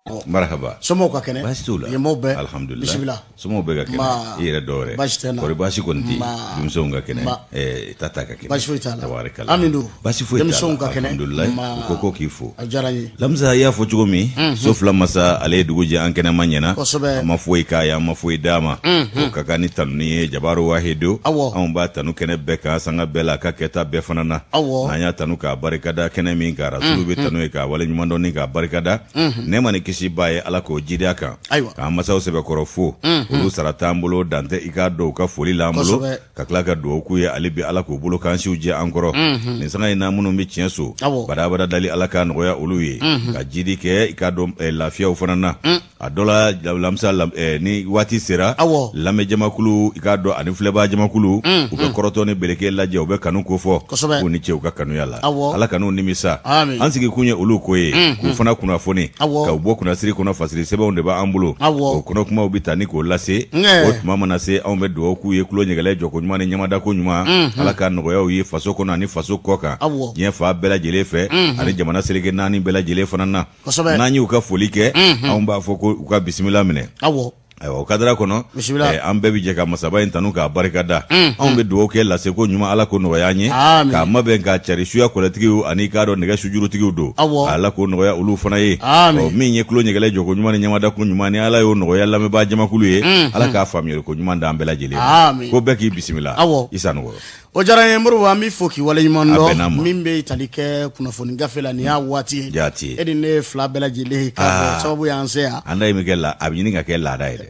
Marhaba. Somɔgɔw ka kɛnɛ? Baasi t'u la. Yen maaw bɛɛ? Alhamdulillah. Bisimila. Somɔgɔw bɛɛ ka kɛnɛ. Nba. I yɛrɛ dɔw yɛrɛ. Baasi tɛ n na. Kɔri baasi kɔni tɛ yen. Nba. Denmisɛnw ka kɛnɛ. Nba. Ɛɛ tata ka kɛnɛ. Baasi foyi t'a la. Tabarikala. Ami don. Baasi foyi t'a la. Denmisɛnw ka kɛnɛ. Alhamdulillah. Nba. U ko ko k'i fo. A diyara n ye. Lamisa, i y'a fɔ cogo min, so fila masa, ale ye dugu jɛ an kɛnɛma ɲɛna. Kosɛbɛ. An ma foyi k'a ye, an ma foyi d'a ma. O ka kan ni tanuni ye, jabaru wahidu. Awɔ. Anw b'a tanu kɛnɛ bɛɛ kan, sanga bɛɛ la, a ka kɛta bɛɛ fana na. Awɔ. N'an y'a tanu k'a barikada kɛnɛ min kan, rasulu bɛ tanu ye k'a waleɲuman dɔn ni k'a barikada. Nɛɛma ni kisi b'a ye, Ala k'o jidi a kan. Ayiwa. K'an masaw sɛbɛkɔrɔ fo. Olu sara t'an bolo, dan tɛ i k'a dɔn u ka foli l'an bolo. Kosɛbɛ. Ka tila ka dugawu k'u ye hali bi, Ala k'u bolo k'an siw jɛ an kɔrɔ. Nin sanga in na, minnu bɛ tiɲɛ so. Awɔ. Badabada dali, Ala k'a nɔgɔya olu ye. Ka jidi kɛ i k'a dɔn lafiyaw fana na. A dɔ la, Lamisa, ni waati sera. Awɔ. Lamɛnjamakulu, i k'a dɔn, ani filɛbaa jamakulu. U bɛ kɔrɔtɔ ni beleke lajɛ, u bɛ kanu ko fɔ. Kosɛbɛ. K'u ni ce u ka kanuya la. Awɔ. Ala kan'u nimisa. Amin. An sigi kun ye olu ko ye. K'u fana kunnafoni. Awɔ. Ka u bɔ kunnasiri kɔnɔ, fasiri sɛbɛnw de b'an bolo. Awɔ. O kɔnɔ kumaw bɛ ta ni k'o lase. Ŋɛ. O tuma mana se, anw bɛ dugawu k'u ye, tulo ɲɛgɛlɛ jɔko ɲuman ni ɲamadako ɲuman. Ala ka nɔgɔyaw ye faso kɔnɔ ani faso kɔ kan. Awɔ. Diɲɛ fan bɛɛ lajɛlen fɛ. Ani jamana seleke naani bɛɛ lajɛlen fana na. Kosɛbɛ. N'an y'u ka foli kɛ, anw b'a fɔ ko u ka bisimila minɛ. Awɔ. Ayiwa, o kadara kɔnɔ, Bisimila. An bɛɛ bɛ jɛ ka masaba in tanu k'a barika da. Anw bɛ dugawu kɛ laseko ɲuman, Ala ko nɔgɔya an ye. Amin. K'a mabɛn k'a cari suya kɔlɛtigiw ani k'a dɔn nɛgɛ sujurutigiw don. Awɔ. Ala k'o nɔgɔya olu fana ye. Amin. Ɔ, min ye tulo ɲɛgɛlɛ jɔko ɲuman ni ɲamadako ɲuman ni Ala y'o nɔgɔya lamɛnbaa jamakulu ye, Ala k'a faamuyaliko ɲuman d'an bɛɛ lajɛlen ma. Amin. Ko bɛɛ k'i bisimila. Awɔ. I Sanɔgɔ. O diyara n ye Moribo, an b'i fo k'i waleɲuman A bɛnna dɔn ma. min bɛ tali kɛ kunnafoni gafe la, nin y'a waati ye. Jaati. E ni ne fila bɛɛ lajɛlen k'a Ah. fɔ sababu y'an se yan. An da ye min kɛ la, a bɛ ɲini ka kɛ laada ye dɛ.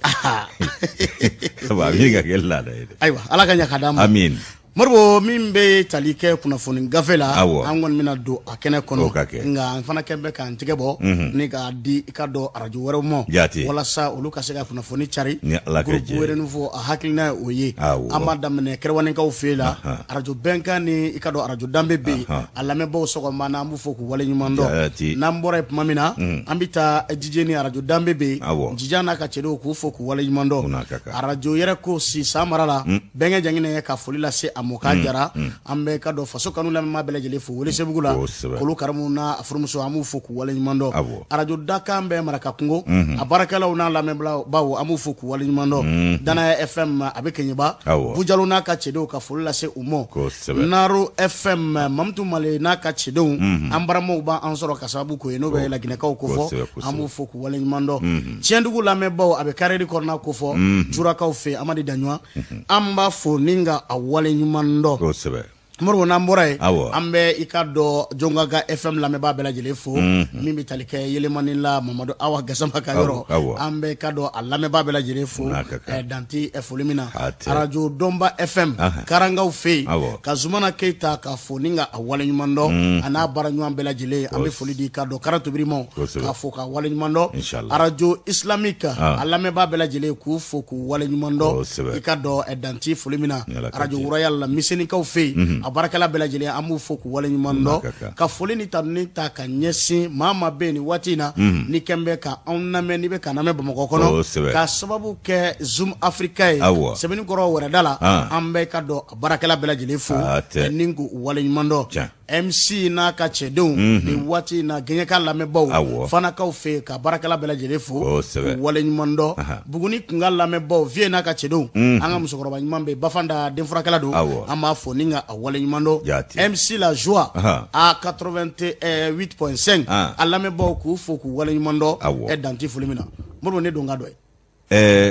A bɛ ɲini ka kɛ laada ye dɛ. Ayiwa, Ala ka ɲɛ ka d'an ma. Amin. Moribo, min bɛ tali kɛ kunnafoni gafe la, Awɔ. an kɔni bɛna don a kɛnɛ kɔnɔ. O ka kɛ. Nka an fana kɛn bɛ k'an tigɛ bɔ ni k'a di i ka dɔn arajo wɛrɛw ma. Jaati. Walasa olu ka se ka kunnafoni cari. Ni Ala ka Groupe jɛ ye. Renouveau, a hakilina ye o ye. Awɔ. An b'a daminɛ Kɛrɛwanikaw fɛ yen la. Ahan. Arajo Bɛnkan ni i ka dɔn arajo Danbe bɛ yen. Ahan. A lamɛnbaaw sɔgɔma na, an b'u fo k'u waleɲuman dɔn. Jaati. N'an bɔra yen tuma min na, an bɛ taa Jije ni arajo Danbe bɛ yen. Awɔ. Jija n'a ka cɛdenw, k'u fo k'u waleɲuman U n'a dɔn. ka kan. Arajo yɛrɛ ko si san mara la, bɛnkɛ Janginɛ ka foli lase a mɔ k'a jara. An bɛ ka dɔn faso kanu lamɛnmaa bɛɛ lajɛlen fo Welesebugu la. Kosɛbɛ. Kolo Karamu n'a furumuso, an b'u fo k'u waleɲuman dɔn. Awɔ. Arajo Dakan bɛ Marakakungo, a baarakɛlaw n'a lamɛnbaaw, an b'u fo k'u waleɲuman dɔn. Danaya FM, a bɛ Keɲeba. Awɔ. Bujalo n'a ka cɛdenw, ka foli lase u ma. Kosɛbɛ. Naro FM, Mamutu Male n'a ka cɛdenw, an baramaw b'an sɔrɔ ka sababu k'o ye, n'o bɛ Laginɛkaw kofɔ. Kosɛbɛ, kosɛbɛ. An b'u fo k'u waleɲuman dɔn. Tiɲɛdugu lamɛnbaaw, a bɛ Karɛri kɔnɔna kofɔ, Jurakaw fɛ, Amadi Daɲuwa, an b'a fo ni ka a waleɲuman dɔn. Kosɛbɛ. Moribo, n'an bɔra yen, Awɔ. an bɛ i ka dɔn Jɔnkaga FM lamɛnbaa bɛɛ lajɛlen fo, min bɛ tali kɛ Yelemani la, Mamadu Awa Gasama ka yɔrɔ. Awɔ. An bɛ ka dɔn a lamɛnbaa bɛɛ lajɛlen fo N'a ka kan. danti foli min na. A tɛ. Arajo Dɔnba FM, Ahan. Karangaw fɛ yen, Awɔ. ka Zumana Keyita ka fo ni ka a waleɲuman dɔn, a n'a baara ɲɔgɔn bɛɛ lajɛlen. An bɛ foli di ka dɔn Karatobiri ma, Kosɛbɛ. k'a fo ka waleɲuman dɔn. Inshallah. Arajo Islamique, Ah. a lamɛnbaa bɛɛ lajɛlen, k'u fo k'u waleɲuman dɔn, Kosɛbɛ. i ka dɔn danti foli min na. Ni Ala ka Arajo jɛ. Royal la, Misenikaw fɛ yen, a baarakɛla bɛɛ lajɛlen, an b'u fo k'u waleɲuman dɔn. ka kan. Ka foli ni tanuni ta ka ɲɛsin maa maa bɛ yen nin waati in na ni kɛn bɛ ka anw lamɛn, n'i bɛ ka lamɛn Bamakɔ kɔnɔ, Kosɛbɛ. ka sababu kɛ Zoom Africa ye Awɔ. Sɛbɛnnikɔrɔ wɛrɛda la. Ah. An bɛ ka dɔn a baarakɛla bɛɛ lajɛlen fo Ah, tɛ. ni k'u waleɲuman dɔn. Tiɲɛ. MC n'a ka cɛdenw nin waati in na, Gɛɲɛka lamɛnbaaw Awɔ. Fanakaw fɛ yen, ka baarakɛla bɛɛ lajɛlen fo Kosɛbɛ. k'u waleɲuman dɔn. Aha. Buguni kunka lamɛnbaaw, Vieux n'a ka cɛdenw, an ka musokɔrɔba ɲuman bɛ yen, Bafanda denfurakɛla don, Awɔ. an b'a fo ni ka a waleɲuman dɔn. Jaati. MC La Joie Aha. a 88.5, Ah. a lamɛnbaaw, k'u fo k'u waleɲuman dɔn. Awɔ. Ɛ danti foli min na, Moribo, ne don ka dɔ ye.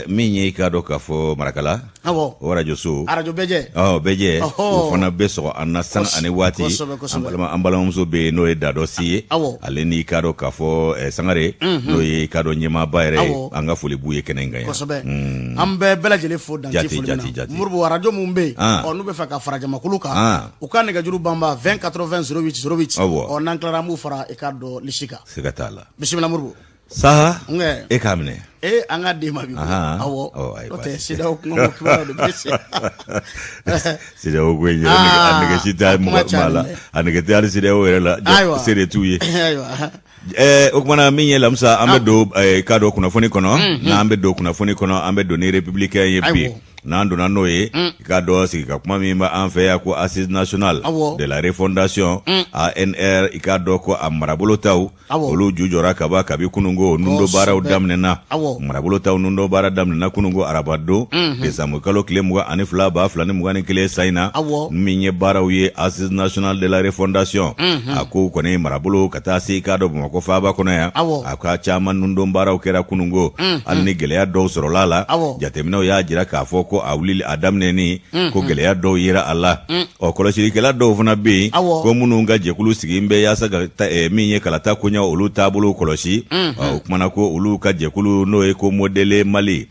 Min ye i k'a dɔn k'a fɔ Marakala, Awɔ. o arajo so, Arajo Bɛjɛ. Ɔ, Bɛjɛ. Ɔhɔ. O fana bɛ sɔgɔ an na san ani waati. Kosɛbɛ, kosɛbɛ. An balimamuso bɛ yen, n'o ye Dadɔ Si ye. Awɔ. Ale ni i k'a dɔn k'a fɔ Sangare, n'o ye i k'a dɔn ɲɛmaaba yɛrɛ ye. Awɔ. An ka foli b'u ye kɛnɛ in kan yan. Kosɛbɛ, an bɛ bɛɛ lajɛlen fo dante Jate, foli min jate, na. jate. Moribo, arajo mun bɛ yen, Ah. ɔ, n'u bɛ fɛ ka fara jamakulu kan, Ah. u ka nɛgɛjuru banba 20 80 08 08. Awɔ. Ɔ, n'an tilara, an b'u fara i ka dɔn lisi kan. Siga t'a la. Bisimila Moribo. Sa, Nkɛ. e k'a minɛ. Ee, an ka den ma bi koyi. Ahan. Awɔ. Ɔ, ayi, N'o tɛ baasi tɛ. CEDEAO kuma ko kibaruyaw de bɛ se. CEDEAO ko in yɛrɛ, a nɛgɛ si tɛ Ah, a kuma mɔgɔ maa la. cayalen dɛ. A nɛgɛ tɛ hali CEDEAO yɛrɛ la. Ayiwa. Se de t'u ye. Ayiwa. O kumana min ye, Lamisa, an bɛ don k'a dɔn kunnafoni kɔnɔ. N'an bɛ don kunnafoni kɔnɔ, an bɛ don ni Républicain ye bi. Ayiwa. N'an donna n'o ye, i k'a dɔn sigi ka kuma min b'an fɛ yan ko Assise nationale de la refondation, ANR, i k'a dɔn ko a marabolo taw, olu ju jɔra kaban kabi kunungo nundo baaraw daminɛna. Marabolo taw nundo baara daminɛna kunungo arabadon, desanburu kalo tile 22 2021 san in na. Min ye baaraw ye Assise nationale de la refondation, a ko kɔni marabolo ka taa se i k'a dɔn Bamakɔ faaba kɔnɔ yan, a ka caman nundo baaraw kɛra kunungo, hali ni gɛlɛya dɔw sɔrɔla a la. Jateminɛw y'a jira k'a fɔ ko a wulili a daminɛni ko gɛlɛya dɔw yera a la. Ɔ, kɔlɔsilikɛla dɔw fana bɛ yen ko minnu ka jɛkulu sigi bɛ yaasa ka min ye kalata koɲɛ olu taabolo kɔlɔsi. O kumana ko olu ka jɛkulu, n'o ye ko Modèle Mali,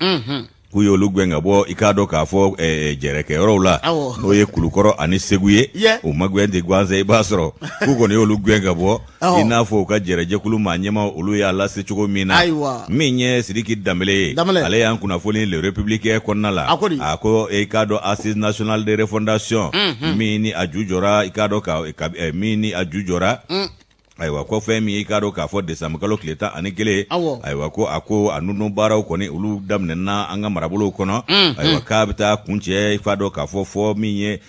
k'u y'olu gɛn ka bɔ i k'a dɔn k'a fɔ jɛrɛkɛyɔrɔw la, n'o ye Kulukɔrɔ ani Segu ye. U ma gɛn ten gansan, i b'a sɔrɔ k'u kɔni y'olu gɛn ka bɔ, i n'a fɔ u ka jɛrɛjɛkulu maa ɲɛmaa olu y'a lase cogo min na. Min ye Sidiki Danbele ye, ale y'an kunnafoni Le Républicain kɔnɔna la. A ko i k'a dɔn Assise nationale de refondation min ni a ju jɔra, i k'a dɔn ka min ni a ju jɔra, ayiwa, ko fɛn min i k'a dɔn k'a fɔ desanburu kalo tile 11, ayiwa, ko a ko a nunu baaraw kɔni olu daminɛna an ka marabolow kɔnɔ. Ayiwa, k'a bɛ taa kuncɛ i k'a dɔn k'a fɔ fɔ min ye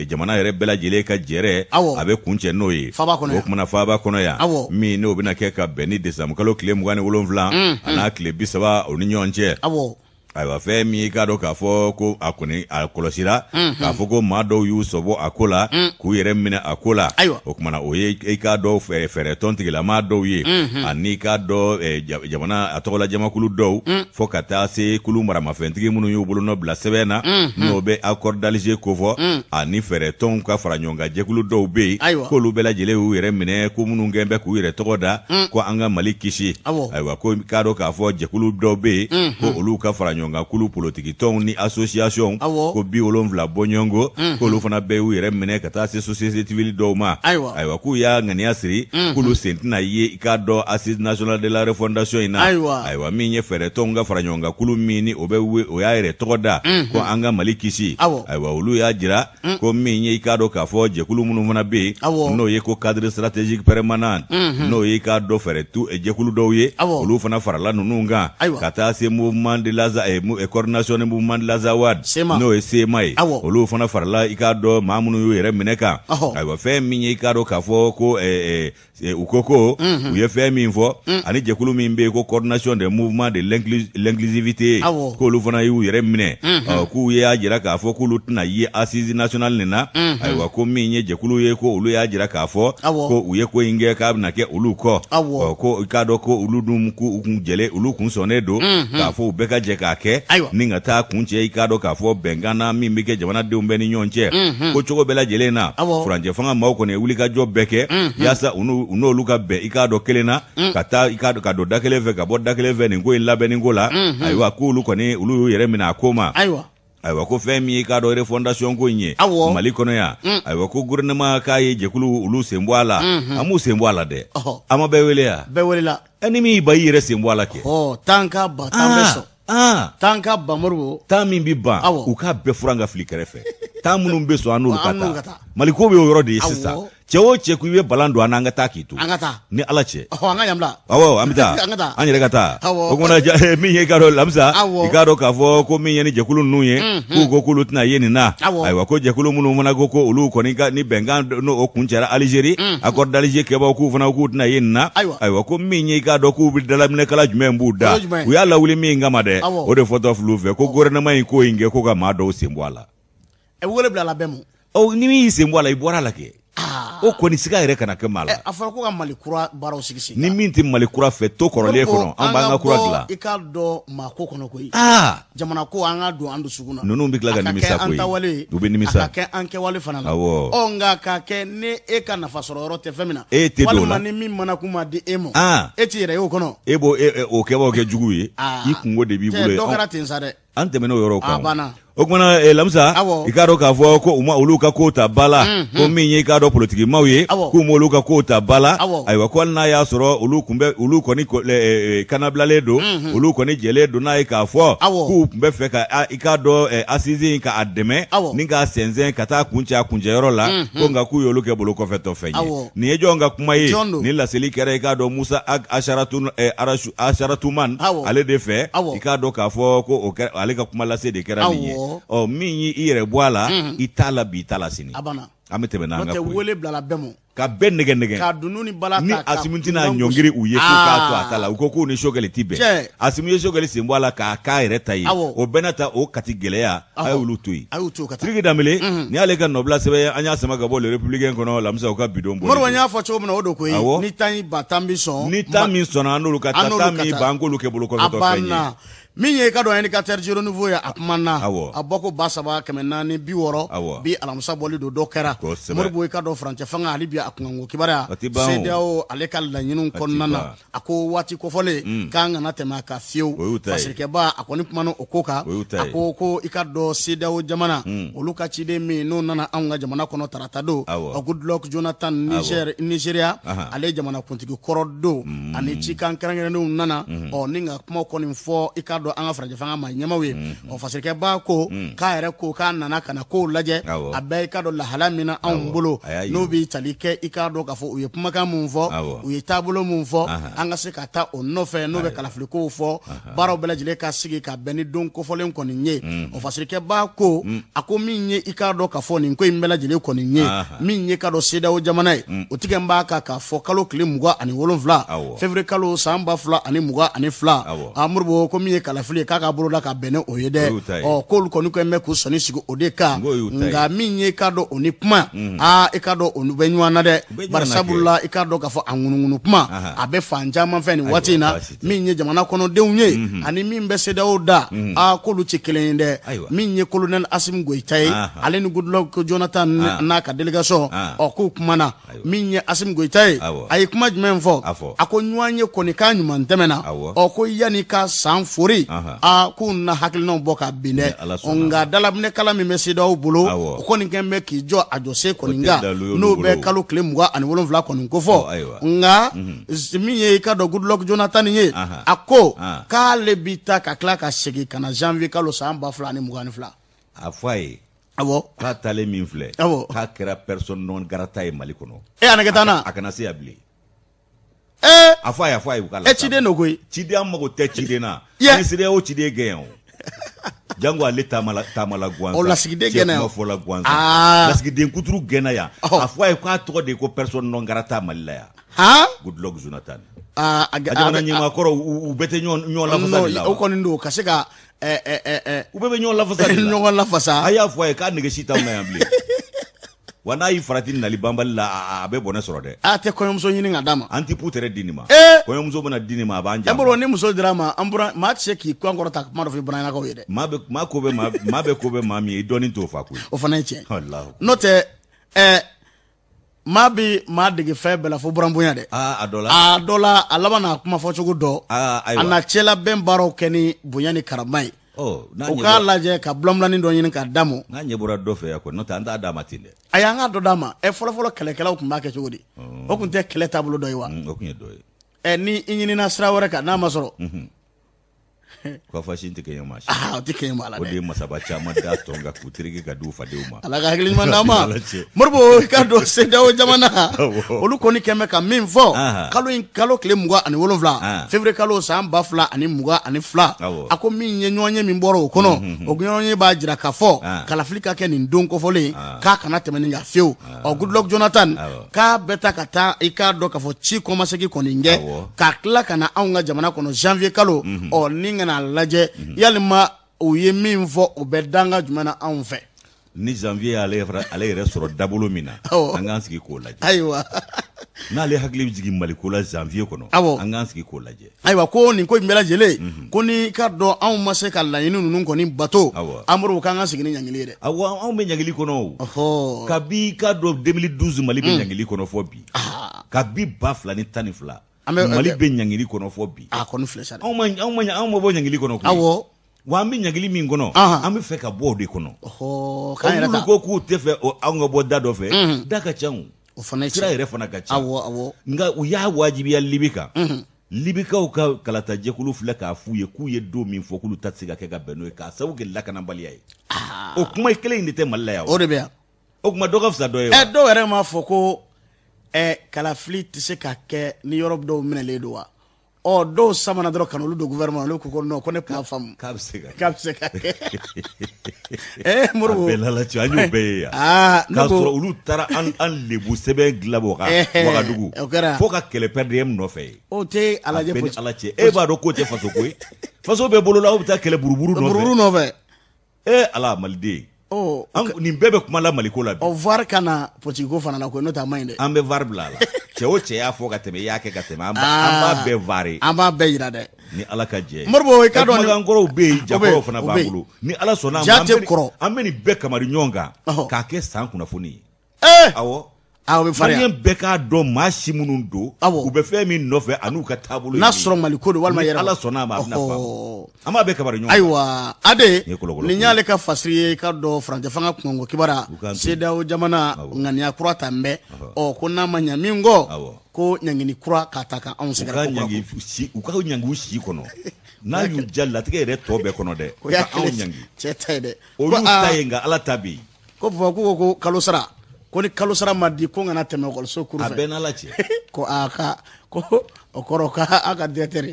jamana yɛrɛ bɛɛ lajɛlen ka jɛrɛ, a bɛ kuncɛ n'o ye o kumana faaba kɔnɔ yan, min n'o bɛna kɛ ka bɛn ni desanburu kalo tile 27 a n'a tile 30 o ni ɲɔgɔn cɛ. Ayiwa, fɛn min i k'a dɔn k'a fɔ ko a kɔni a kɔlɔsira k'a fɔ ko maa dɔw y'u sɔbɔ a ko la, k'u yɛrɛ minɛ a ko la. O kumana o ye i k'a dɔn fɛɛrɛtɔn tigilamaa dɔw ye, ani i k'a dɔn jamana a tɔgɔla jamakulu dɔw, fo ka taa se kulu maramafɛntigi minnu y'u bolonɔ bila sɛbɛn na, n'o bɛ accord d'Alger kofɔ, ani fɛɛrɛtɔnw ka fara ɲɔgɔn kan jɛkulu dɔw bɛ yen, k'olu bɛɛ lajɛlen y'u yɛrɛ minɛ, ko minnu kɛn bɛ k'u yɛrɛ tɔgɔ da ko an ka Mali kisi. Ayiwa, ko k'a dɔn k'a fɔ jɛkulu dɔw bɛ yen, ko olu ka fara ɲɔgɔn kan kulu politikitɔnw ni association, ko 70 bɔɲɔgɔnko, k'olu fana bɛɛ y'u yɛrɛ minɛ ka taa se société civile dɔw ma. Ayiwa, k'u y'a ŋaniya siri k'olu sen tɛna ye i k'a dɔn Assise nationale de la refondation in na. Ayiwa, min ye fɛɛrɛtɔnw ka fara ɲɔgɔn kan kulu min ni o bɛ o y'a yɛrɛ tɔgɔ da ko an ka Mali kisi, ayiwa, olu y'a jira ko min ye i k'a dɔn k'a fɔ jɛkulu minnu fana bɛ yen, n'o ye ko cadre stratégique permanent, n'o ye i k'a dɔn fɛɛrɛ jɛkulu dɔw ye, olu fana farala ninnu kan, ka taa se mouvement de la coordination des mouvements de l'Azawad, n'o ye CMA ye, olu fana farala i k'a dɔn maa minnu y'u yɛrɛ minɛ kan. Ayiwa, fɛn min ye i k'a dɔn k'a fɔ ko u ko u ye fɛn min fɔ, ani jɛkulu min bɛ yen ko coordination des mouvements de l'inclusivité, k'olu fana y'u yɛrɛ minɛ, k'u y'a jira k'a fɔ k'olu tɛna ye assise nationale nin na. Ayiwa, ko min ye jɛkulu ye, ko olu y'a jira k'a fɔ ko u ye ko in kɛ k'a bɛna kɛ olu kɔ, ko i k'a dɔn ko olu dun k'u kun jɛlen, olu kun sɔnnen don k'a fɔ u bɛɛ ka jɛ k'a kɛ ni ka taa kun cɛ i k'a dɔn k'a fɔ bɛnkan na min bɛ kɛ jamanadenw bɛɛ ni ɲɔgɔn cɛ. Ko cogo bɛɛ lajɛlen na, furancɛ fanga maaw kɔni ye wulikajɔ bɛɛ kɛ yaasa u n'olu ka bɛn i k'a dɔn kelen na, ka taa i k'a dɔn ka don da kelen fɛ, ka bɔ da kelen fɛ nin ko in labɛnni ko la. Ayiwa, k'olu kɔni olu y'u yɛrɛ minɛ a ko ma. Ayiwa, ko fɛn min ye i k'a dɔn refondation ko in ye Mali kɔnɔ yan, ayiwa, ko gouvernement k'a ye jɛkulu olu sen bɔ a la. An m'u sen bɔ a la dɛ, an ma bɛɛ wele yan. Bɛɛ welela. Ni min y'i ban i yɛrɛ sen bɔ a la kɛ. Tan ka ban, tan bɛ sɔn. Tan ka ban, Moribo. Tan min bɛ ban, u k'a bɛɛ furan ka fili kɛrɛfɛ. Tan minnu bɛ sɔn, an n'olu ka taa. Mali ko bɛ o yɔrɔ de ye sisan. Cɛ o cɛ ko i bɛ balan don an na, an ka taa k'i to. An ka taa. Ni Ala cɛ. An ka yan bila. Awɔ, an bɛ taa. An ka taa. An yɛrɛ ka taa. O kumana min ye i k'a dɔn Lamisa, i k'a dɔn k'a fɔ ko min ye ni jɛkulu ninnu ye, k'u ko k'olu tɛna ye nin na. Ayiwa, ko jɛkulu minnu fana ko ko olu kɔni ka ni bɛnkan n'o kuncɛra Alizeri, accord d'Alger kɛbaaw, k'u fana k'u tɛna ye nin na. Ayiwa, ko min ye i k'a dɔn k'u bɛ dalaminɛkala jumɛn b'u da, u y'a lawuli min kama dɛ, o de fɔtɔ fil'u fɛ ko gouvernement in ko in kɛ ko ka maa dɔw sen bɔ a la. Wele bila la bɛɛ ma. Ɔ, ni min y'i sen bɔ a la, i bɔra a la kɛ. O kɔni siga yɛrɛ kana kɛ maa la. A fɔra ko ka Mali kura baaraw sigi sen. Ni min tɛ Mali kura fɛ, to kɔrɔlen kɔnɔ, an b'an ka kura dilan. I k'a dɔn maa ko kɔnɔ koyi. Jamana ko, an ka don an dusukun na. Ninnu bɛ tila ka nimisa koyi. A ka kɛ an tawale. U bɛ nimisa. A ka kɛ an kɛwale fana la. Awɔ. Ɔ, nka k'a kɛ ni e ka nafa sɔrɔ yɔrɔ tɛ fɛn min na. E tɛ don o la. Walima ni min mana kun ma di e ma. E t'i yɛrɛ ye o kɔnɔ. E b'o o kɛbaaw kɛ jugu ye. I kungo de b'i bolo. Cɛ, dɔ kɛra ten sa dɛ. An tɛmɛn'o yɔrɔw kan. A banna. O kumana Lamisa, i k'a dɔn k'a fɔ ko u ma olu ka kow ta ba la, ko min ye i k'a dɔn politikimaw ye, k'u ma olu ka kow ta ba la. Ayiwa, ko hali n'a y'a sɔrɔ olu tun bɛ, olu kɔni kanabilalen don, olu kɔni jɛlen don n'a ye k'a fɔ k'u tun bɛ fɛ ka i k'a dɔn assise in k'a dɛmɛ ni k'a sɛnsɛn ka taa kuncɛ a kuncɛyɔrɔ la, ko nka k'u y'olu kɛ bolo kɔfɛtɔ fɛn ye. Nin ye jɔn ka kuma ye? Nin laseli kɛra i k'a dɔn Musa Asharatuman ale de fɛ. I k'a dɔn k'a fɔ ko o kɛra ale ka kuma lase de kɛra nin ye. Ɔ, min y'i yɛrɛ bɔ a la, i t'a la bi, i t'a la sini. An bɛ tɛmɛ n'an ka ko ye. Wele bilala bɛɛ ma. Ka bɛɛ nɛgɛ nɛgɛ. Ka dunun ni bala ta. Ni Asimi tɛna ɲɔngiri u ye k'u k'a to a ta la, u ko k'u ni Sogɛli tɛ bɛn. Asimi ye Sogɛli sen bɔ a la k'a k'a yɛrɛ ta ye. O bɛɛ n'a ta, o Kati gɛlɛya, a y'olu to yen. Sidiki Danbele, nin y'ale ka nɔbila sɛbɛn ye, an y'a sama ka bɔ Le Républicain kɔnɔ, Lamisa, u ka bidon bɔ. Moribo, n y'a fɔ cogo min na, o don koyi. Ni tan y'i ban, tan bi sɔn. Ni tan min sɔnna, an n'olu ka taa, tan min ban, an k'olu kɛ bolo kɔfɛtɔ fɛn ye. Min ye i ka dɔn indicateur du renouveau ye, a kumana a bɔ ko 3460 bi alamisa bɔli don, dɔ kɛra. Moribo, i ka dɔn furancɛ fanga hali bi a kunkanko kibaruya CEDEAO ale ka laɲiniw kɔnɔna na, a ko waati kofɔlen k'an kana tɛmɛ a kan fiyewu. Fasirikɛba a kɔni kumana o ko kan, a ko ko i ka dɔn CEDEAO jamana olu ka ciden min n'o nana anw ka jamana kɔnɔ tarata don, Goodluck Jonathan Nigeria, ale jamana kuntigi kɔrɔ don, ani cikan kɛrɛnkɛrɛnnenw nana ɔ ni ka kuma kɔni fɔ i ka dɔn an ka farajɛ fanga maa ɲɛmaw ye. Ɔ, fasirikɛba ko k'a yɛrɛ ko k'a nana ka na kow lajɛ, a bɛɛ i ka dɔn lahala min na anw bolo, n'o bɛ tali kɛ i k'a dɔn k'a fɔ u ye kumakan mun fɔ, u ye taabolo mun fɔ, an ka se ka taa o nɔfɛ, n'o bɛ kalafili kow fɔ, baaraw bɛɛ lajɛlen ka sigi ka bɛn ni don kofɔlen kɔni ye. Ɔ, fasirikɛba ko a ko min ye i k'a dɔn k'a fɔ nin ko in bɛɛ lajɛlen kɔni ye min ye k'a dɔn CEDEAO jamana ye, o tigɛ b'a kan k'a fɔ kalo tile 27 février kalo san 2022, a Moribo, ko min ye kalafili ye, k'a ka boloda ka bɛn ni o ye dɛ. Ɔ, k'olu kɔni kɔni bɛ k'u sɔnni sigi o de kan. Nka min ye k'a dɔn o ni kuma, aa, i k'a dɔn o bɛ ɲɔgɔn na dɛ, bari sabula i k'a dɔn k'a fɔ a ŋunuŋunu kuma a bɛ fan caman fɛ nin waati in na. Min ye jamana kɔnɔdenw ye ani min bɛ CEDEAO da, aa, k'olu tɛ kelen ye dɛ. Min ye colonel Asimi Goyita ye, ale ni Goodluck Jonathan n'a ka délégation, ɔ, k'u kumana. Min ye Asimi Goyita ye, a ye kuma jumɛn fɔ? A ko ɲɔgɔn ye kɔni k'a ɲuman tɛmɛna. Ɔ, ko yanni ka san fori, aa, k'u na hakilinaw bɔ ka bin dɛ. Nka dalaminɛkala min bɛ CEDEAO bolo, o kɔni kɛn bɛ k'i jɔ a jɔsen kɔni kan, n'o bɛ kalo tile 27 kɔni kofɔ. Nka min ye i ka dɔn Goodluck Jonathan ye, a ko k'ale bi taa ka tila ka segin ka na janvier kalo san 2022. A fɔ a ye. Awɔ. K'a taalen min filɛ. Awɔ. K'a kɛra personne non grata ye Mali kɔnɔ. E, a nɛgɛ taa na. A kana se yan bilen. Ee. A fɔ a ye, a fɔ a ye, u k'a la. E, ciden don koyi. Ciden, an mago tɛ ciden na. Ni CEDEAO ciden gɛn yan o. Jango ale taamala taamala gansan. O lasigiden gɛnna yan. Cɛ kuma fɔla gansan. Lasigiden kuturu gɛnna yan. A fɔ a ye k'a tɔgɔ de ye ko personne non grata Mali la yan. Han. Goodluck Jonathan. Aa, a jamana ɲɛmaa kɔrɔ, u bɛɛ tɛ ɲɔgɔn lafasa de la. O kɔni don ka se ka u bɛɛ bɛ ɲɔgɔn lafasa de la. Ɲɔgɔn lafasa. A y'a fɔ a ye k'a nege si t'anw na yan bilen. Wa n'a y'i farati nali banbali la, a bɛ bɔnɛ sɔrɔ dɛ. A tɛ kɔɲɔmuso ɲini ka d'a ma. An tɛ putere di nin ma. Kɔɲɔmuso bɛna di nin ma, a b'an janfa. E bolo ni muso dira ma, an bɔra maa tɛ se k'i kan kɔrɔ ta kuma dɔ fɔ i buranɲɛnakaw ye dɛ. Maa bɛ maa ko bɛ maa maa bɛ ko bɛ maa min ye, i dɔnni t'o fa koyi. O fana ye tiɲɛ. N'o tɛ maa bi maa dege fɛn bɛɛ la fo buranbonya dɛ. A dɔ la. A dɔ la, a laban n'a kuma fɔcogo dɔ. A na cɛlabɛn baaraw kɛ ni bonya ni karama ye. O k'a lajɛ ka bulanbulanin dɔ ɲini k'a d'a ma. N'a ɲɛ bɔra dɔ fɛ yan kɔni, n'o tɛ an t'a d'a ma ten dɛ. Ayi, an k'a dɔ d'a ma. Ɛ, fɔlɔfɔlɔ kɛlɛkɛlaw tun b'a kɛ cogo di? O tun tɛ kɛlɛ taabolo dɔ ye wa? O tun ye dɔ ye. Ɛ, ni i ɲinina sira wɛrɛ kan, n'a ma sɔrɔ. Kɔfasi tɛ kɛɲɛ maa si. O tɛ kɛɲɛ maa la dɛ. O de ye masaba caman da tɔn kan k'u tereke ka di u fadenw ma. Ala ka hakili ɲuman d'an ma. Moribo, i ka dɔn CEDEAO jamana olu kɔni kɛn bɛ ka min fɔ kalo in kalo tile 27 février kalo san 2022, a ko min ye ɲɔgɔn ye min bɔra o kɔnɔ, o ɲɔgɔn ye b'a jira k'a fɔ kalafili ka kɛ nin don kofɔlen, k'a kana tɛmɛ nin kan fiyewu. Ɔ, Goodluck Jonathan k'a bɛ taa ka taa i k'a dɔn k'a fɔ ci kɔmasegin kɔni kɛ ka tila ka na anw ka jamana kɔnɔ janvier kalo, ɔ, ni ka n'a lajɛ yalima u ye min fɔ, o bɛ danga jumɛn na anw fɛ. Ni janvier y'ale ale yɛrɛ sɔrɔ dabolo min na, an k'an sigi k'o lajɛ. Ayiwa. N'ale hakili bɛ jigin Maliko la janvier kɔnɔ, an k'an sigi k'o lajɛ. Ayiwa, ko nin ko in bɛɛ lajɛlen ko ni ka dɔn anw ma se ka laɲini ninnu kɔni bato, Amadu, k'an ka sigi ni ɲangili ye dɛ. Awɔ, anw bɛ ɲangili kɔnɔ o. Kabi ka dɔn 2012, Mali bɛ ɲangili kɔnɔ fɔ bi. Kabi 2012, Mali bɛ ɲangili kɔnɔ fɔ bi. A kɔni filɛ sa dɛ. Anw ma bɔ ɲangili kɔnɔ koyi. Awɔ. Wa an bɛ ɲangili min kɔnɔ, an bɛ fɛ ka bɔ o de kɔnɔ. Olu ko k'u tɛ fɛ anw ka bɔ da dɔ fɛ, da ka ca o fana, sira yɛrɛ fana ka ca. Awɔ awɔ. Nka u y'a wajibiya Libi kan. Libikaw ka kalatajɛkulu filɛ k'a f'u ye k'u ye don min fɔ k'olu ta tɛ se ka kɛ ka bɛn n'o ye k'a sababu kɛ lakanabaliya ye. O kuma kelen in de tɛ Mali la yan. O de bɛ yan. O tuma dɔ ka fisa dɔ ye wa? Dɔw yɛrɛ m'a fɔ ko kalafili tɛ se ka kɛ ni yɔrɔ dɔw minɛlen don wa? Ɔ dɔw samana dɔrɔn ka n'olu don gouvernement olu ko ko non, ko ne tun m'a faamu. K'a bɛ se ka kɛ. K'a bɛ se ka kɛ. Moribo. A bɛɛ n'Ala cɛ, an y'o bɛɛ ye yan. K'a sɔrɔ olu taara an lebu sɛbɛn dilan Wagadugu. O kɛra. Fo ka kɛlɛ per diem nɔfɛ yen. O tɛ a lajɛ. A bɛɛ ni Ala cɛ, e b'a dɔn k'o tɛ faso ko ye. Faso bɛɛ bolo la, aw bɛ taa kɛlɛ buruburu nɔfɛ. Buruburu nɔfɛ. Ala maliden. Nin bɛɛ bɛ kuma la Maliko la bi. Ɔ VAR ka na politique ko fana la koyi, n'o tɛ a man ɲi dɛ. An bɛ VAR bila a la. Cɛ o cɛ y'a fɔ ka tɛmɛ, i y'a kɛ ka tɛmɛ, an b'a bɛɛ VAR. An b'a bɛɛ jira dɛ. Ni Ala ka jɛ ye. Moribo i ka dɔn. Kumakan kɔrɔw bɛ yen, jakɔrɔw fana b'an bolo. Ni Ala sɔnna a ma. Ja tɛ kɔrɔ. An bɛ nin bɛɛ kamari ɲɔgɔn kan. K'a kɛ san kunnafoni ye. Awɔ. Aw bɛ farinya. Maliyɛn bɛɛ k'a dɔn maa si minnu don. Awɔ. U bɛ fɛn min nɔfɛ an'u ka taabolo ye. N'a sɔrɔ Mali ko don walima yɛrɛ. Ni Ala sɔnna a ma a bɛna faamu. An b'a bɛɛ kamari ɲɔgɔn kan. Ayiwa Ade, nin y'ale ka fasiri ye i ka dɔn furancɛ fanga kunkanko kibaruya. CEDEAO jamana ŋaniya kura ta n bɛ. Ɔ ko n'a ma ɲɛ min kɔ. Ko ɲangini kura k'a ta ka anw sɛgɛrɛ. U ka ɲangi u si kɔnɔ. N'a y'u ja latigɛ yɛrɛ tɔ bɛɛ kɔnɔ dɛ. O y'a anw ɲangi. Cɛ ta ye dɛ. O y'u ta ye nka Ala ta bɛ yen. Ko papa ko kalo sara. Ko ni kalo sara ma di ko n kana tɛmɛ ekɔliso kuru fɛ. A bɛɛ n'Ala cɛ. Ko aa ka ko o kɔrɔ k'a ka directeur